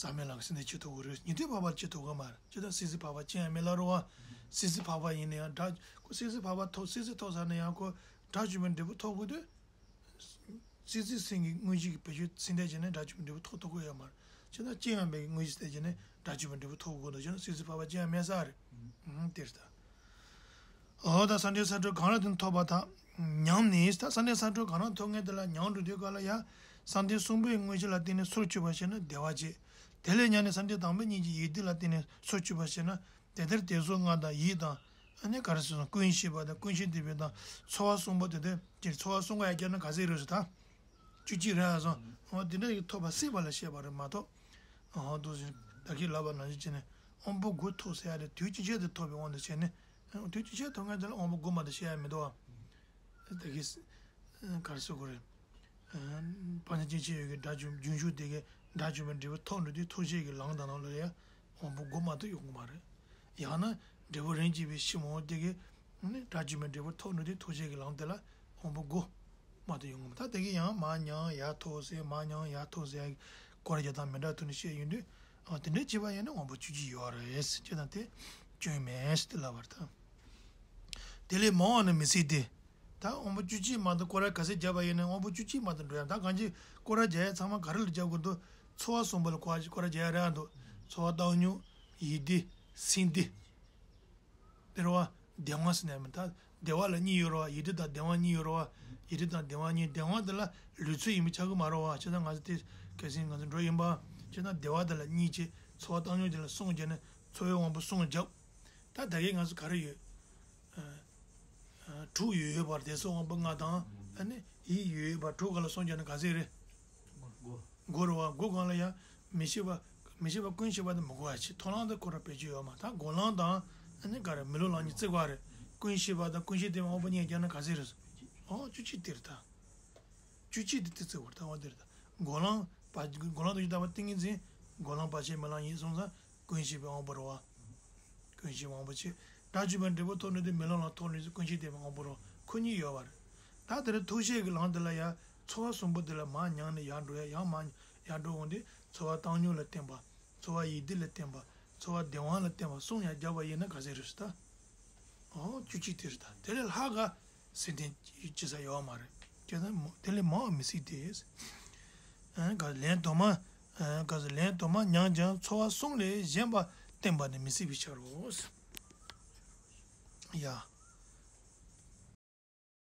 ཟག་མེད་ལམ་གྱི་སེམས་ནི་སྐྱེ་ཐུབ་ཀྱི་རེད། ཉན་ཐོས་འཕགས་པ་སྐྱེ་ཐུབ་ཀྱི་མ་རེད། ཅི་ལྟར་སྲིད་རྩེ་འཕགས་པ་ཅི་ཡང་མེད་ལ་རུང་བ། སྲིད་རྩེ་འཕགས་པ་ཡིན་ན་ཡང་དགྲ་ཁོ་སྲིད་རྩེ་འཕགས་པ་ཐོབ་སྲིད་རྩེ་ཐོབ་ཚར་ན་ཡང་ཁོ་དགྲ་བཅོམ་པའི་འབྲས་བུ་ཐོབ་དགོས་དུས། སྲིད་རྩེའི་སེམས་ཀྱི་དངོས་གཞི་གི་བེད་སྤྱོད་ཟིན་བསྡད་བྱས་ནས་དགྲ་བཅོམ་པའི་འབྲས་བུ་ཐོབ་ཐུབ་ཀྱི་ཡོད་མ་རེད། ཅི་ལྟར་ཅི་ཡང་མེད་ཀྱི་དངོས་གཞི་བསྡད་བྱས་ནས་དགྲ་བཅོམ་པའི་འབྲས་བུ་ཐོབ་དགོས་འདུག་ཅེ་ན་སྲིད་རྩེ་འཕགས་པ་ཅི་ཡང་མེད་ས་རེད། ཨང་དེ་རེད་ད། འོ་ད་བསམ་གཏན་ས་དྲུག་གང་རང་དུ་ཐོབ་པ་དང་། ཉམས་ནས་ད་བསམ་གཏན་ས་དྲུག་གང་རང་ཐོབ་མཁན་དེ་ལ་ཉམས་འགྲོ་དུས་ག་ལ་ཡ། བསམ་གཏན་གསུམ་པོའི་དངོས་གཞི་ལ་བརྟེན་ནས་ཚུར་ཆུད་པར་བྱས་ན་བདེ་བ་སྐྱེ། དེ་ལས་ཉམས་ནས་བསམ་གཏན་དང་པོ་གཉིས་ཀྱི་ཡིད་བདེ་ལ་བརྟེན་ནས་ཚུར་ཆུད་པར་བྱས་ན། དེ་ལྟར་དད་སོགས་ལྔ་དང་ཡིད་དང་། ཨ་ནི་ག་རེ་ཟེར་སོང་ཀུན་ཤེས་པ་དང་ཀུན་ཤེས་བདེ་བ་དང་ཚོར་བ་གསུམ་པོ་དེ་དེ་ཀྱི་ཚོར་བ་གསུམ་ཀ་ཡ་བརྒྱབ་ན་ག་ཚད་རེད་ཟེར་ད། བཅུ་གཅིག་རེད་ཨ་སོང་། འོ་དེ་འདྲ་ཡི་ཐོབ་པ་སྲིད་པ་ལ་བཤད་པ་རེད་མ་གཏོགས། འོ་འདུག་ཟེར་ད་གིན་ལབ་པ་ནང་བཞིན་བྱས་ནས་དབང་པོ་དགུ་ཐོབ་ཟེར་ཡ་དེ་དུས་གཅིག་ཆད་དུ་ཐོབ་པའི་དབང་དུ་བྱས་ནས། དུས་གཅིག་ཆད་ཐོབ་མཁན་དེ་ལ་དབང་པོ་དགུ་མ་གཏོགས་བཤད་ཡ་མི་འདུག་ཨ། ད་གིན་ག་རེ་ཟེར་དགོས་རེད། སྤང་བྱ་སྐྱེ་མཆེད་ཡོད་ཀྱི་དགྲ་བཅོམ་རྒྱུན་ཞུགས་དེ་གའི་དགྲ་བཅོམ་པའི་འབྲས་བུ་ཐོབ་འགྲོ་དུས་ཐོབ་བྱེད་ཀྱི་ལམ་དང་ནང་ལ་ཡང་དབང་པོ་དགུ་མ་གཏོགས་ཡོང་གི་མ་རེད། ཡང་ན་འབྲས་བུ་རིམ་གྱིས་པའི་ཕྱི་མ་དེ་གའི་ནི་དགྲ་བཅོམ་པའི་འབྲས་བུ་ཐོབ་འགྲོ་དུས་ཐོབ་བྱེད་ཀྱི་ལམ་དེ་ལ་དབང་པོ་དགུ་མ་གཏོགས་ཡོང་གི་མ་རེད། ད་དེ་གའི་ཡང་མར་མྱང་ཡར་ཐོབ་ཟེར་མར་མྱང་ཡར་ཐོབ་ཟེར་ཡ་གི་སྐོར་རྒྱག་སྟངས་མི་འདྲ་ཐོག་ནས་བཤད་ཡོང་དུས་ཨ་དེ་འདྲ་བྱས་པ་ཡིན་ན་དབང་པོ་བཅུ་གཅིག་ཡོད་རེད་ཅེས་དང་དེ་སྐྱོན་མེད་ཟེར་ཏེ་ལབ་པ་རེད་ད། དེ་ལས་མང་བ་ནི་མི་སྲིད་དེ། ད་དབང་པོ་བཅུ་གཅིག་མ་གཏོགས་སྐོར་ར་ག་ཚད་བརྒྱབ་པ་ཡིན་ན་དབང་པོ་བཅུ་གཅིག་མ་གཏོགས་འགྲོ་ཡ། ད་གང་ཅི་སྐོར་ར་རྒྱག་ཡ་ཚང་མ་ག་རེ་ལ་རྒྱག་དགོས་འདུག་ཚོར་བ་གསུམ་པོ་ལ་གོ་བ་ཅིག་སྐོར་ར་རྒྱག་ཡ་རེད་འདུག་ཚོར་བ་བཏང་སྙོམས། ཡིད་བདེ། སེམས་བདེ། དེ་རེད་བ། བདེ་བ་ཟེར་ནས་མི་ད་བདེ་བ་ལ་གཉིས་ཡོད་རེད་བ། ཡིད་བདེ་དང་བདེ་བ་གཉིས་ཡོད་རེད་བ། ཡིད་བདེ་དང་བདེ་བ་གཉིས་བདེ་བ་དེ་ལ་ལུས་ཚོད་ཡིན་པ་ཆགས་ཀྱི་མ་རེད་བ། བྱས་ཙང་ང་ཚོ་དེ་གལ་སྲིད་ང་ཚོ་འགྲོ་ཡིན་པ། བྱས་ཙང་བདེ་བ་དེ་ལ་གཉིས་བྱས་ཚོར་བ་བཏང་སྙོམས་དེ་ལ་གསུམ་བརྒྱབ་ནས་ཚོར་བའི་དབང་པོ་གསུམ་བརྒྱབ། ད་ད་གིན་ང་ཚོ་ག་རེ་ཡོད། དྲུག་ཡོད་ཡོད་པར་དེ་སོགས་དབང་པོ་ལྔ་དང་ཨ་ནི་ཡིད་ཡོད་ཡོད་པར་དྲུག་ག་ལ་གསུམ་བརྒྱབ་ན་ག་ཚད་རེད། དགུ་རེད་བ། དགུ་གང་ལ་ཡང་མི་ཤེས་པ། མི་ཤེས་པ་ཀུན་ཤེས་པ་དེ་མི་གོ་བ་ཆེ་མཐོང་ལམ་དུ་འཁོར་བ་བེད་སྤྱོད་ཡོད་མ་ད་སྒོམ་ལམ་དང་ཨ་ནི་ག་རེ་མི་སློབ་ལམ་གཉིས་བརྩི་བ་རེད། ཀུན་ཤེས་པ་དང་ཀུན་ཤེས་དེ་དབང་པོ་གཉིས་བརྒྱབ་ན་ག་ཚད་རེད། ཨོ་བཅུ་གཅིག་དེ་རེད་ད། བཅུ་གཅིག་དེ་དེ་བརྩི་བ་རེད་ད། འོ་དེ་རེད་ད། སྒོམ་ལམ་བ་སྒོམ་ལམ་དུ་ཡི་དམ་པ་ཏིང་ངེ་འཛིན། སྒོམ་ལམ་བར་ཆད་མེད་ལམ་ཡིན་སོང་ཙང་། ཀུན་ཤེས་པའི་དབང་པོ་རེད་བ། ཀུན་ཤེས་པའི་དབང་པོ་ཆེ། དགྲ་བཅོམ་པའི་འབྲས་བུ་ཐོབ་ནས་དེ་མེ་ལོང་ལ་ཐོབ་ནས་ཀུན་ཤེས་དེ་དབང་པོ་རེད་བ། ཁོ་གཉིས་ཡོད་བ་རེད། ད་དེ་རིང་ཐོབ་བྱེད་ཀྱི་ལམ་དེ་ལ་ཡང་ཚོར་བ་གསུམ་པོ་དེ་ལ་མར་མྱང་ནས་ཡར་འགྲོ་ཡ་ཡང་མར་ཡར་འགྲོ་འོང་དུས་ཚོར་བ་བཏང་སྙོམས་ལ་བརྟེན་པ། ཚོར་བ་ཡིད་བདེ་ལ་བརྟེན་པ། ཚོར་བ་བདེ་བ་ལ་བརྟེན་པ་གསུམ་ཡང་བརྒྱབ་པ་ཡིན་ན་ག་ཚད་རེད་ཟེར་ད། ཨོ་བཅུ་གཅིག་དེ་རེད་ད། དེ་ལས་ལྷག་ག་སེམས་ལྡན་ཅི་ས་ཡོད་མ་རེད། ཁྱེད་ཚང་མ་དེ་ལས་མང་བ་མི་སྲིད་དེ། ཨ་ག་ལན་དུ་མ། ཨ་ག་ལན་དུ་མ་མྱང་ཀྱང་ཚོར་བ་གསུམ་ལས་གཞན་པ་བརྟེན་པ་ནི་མི་སྲིད་པའི་ཕྱིར་རོ། ཡ།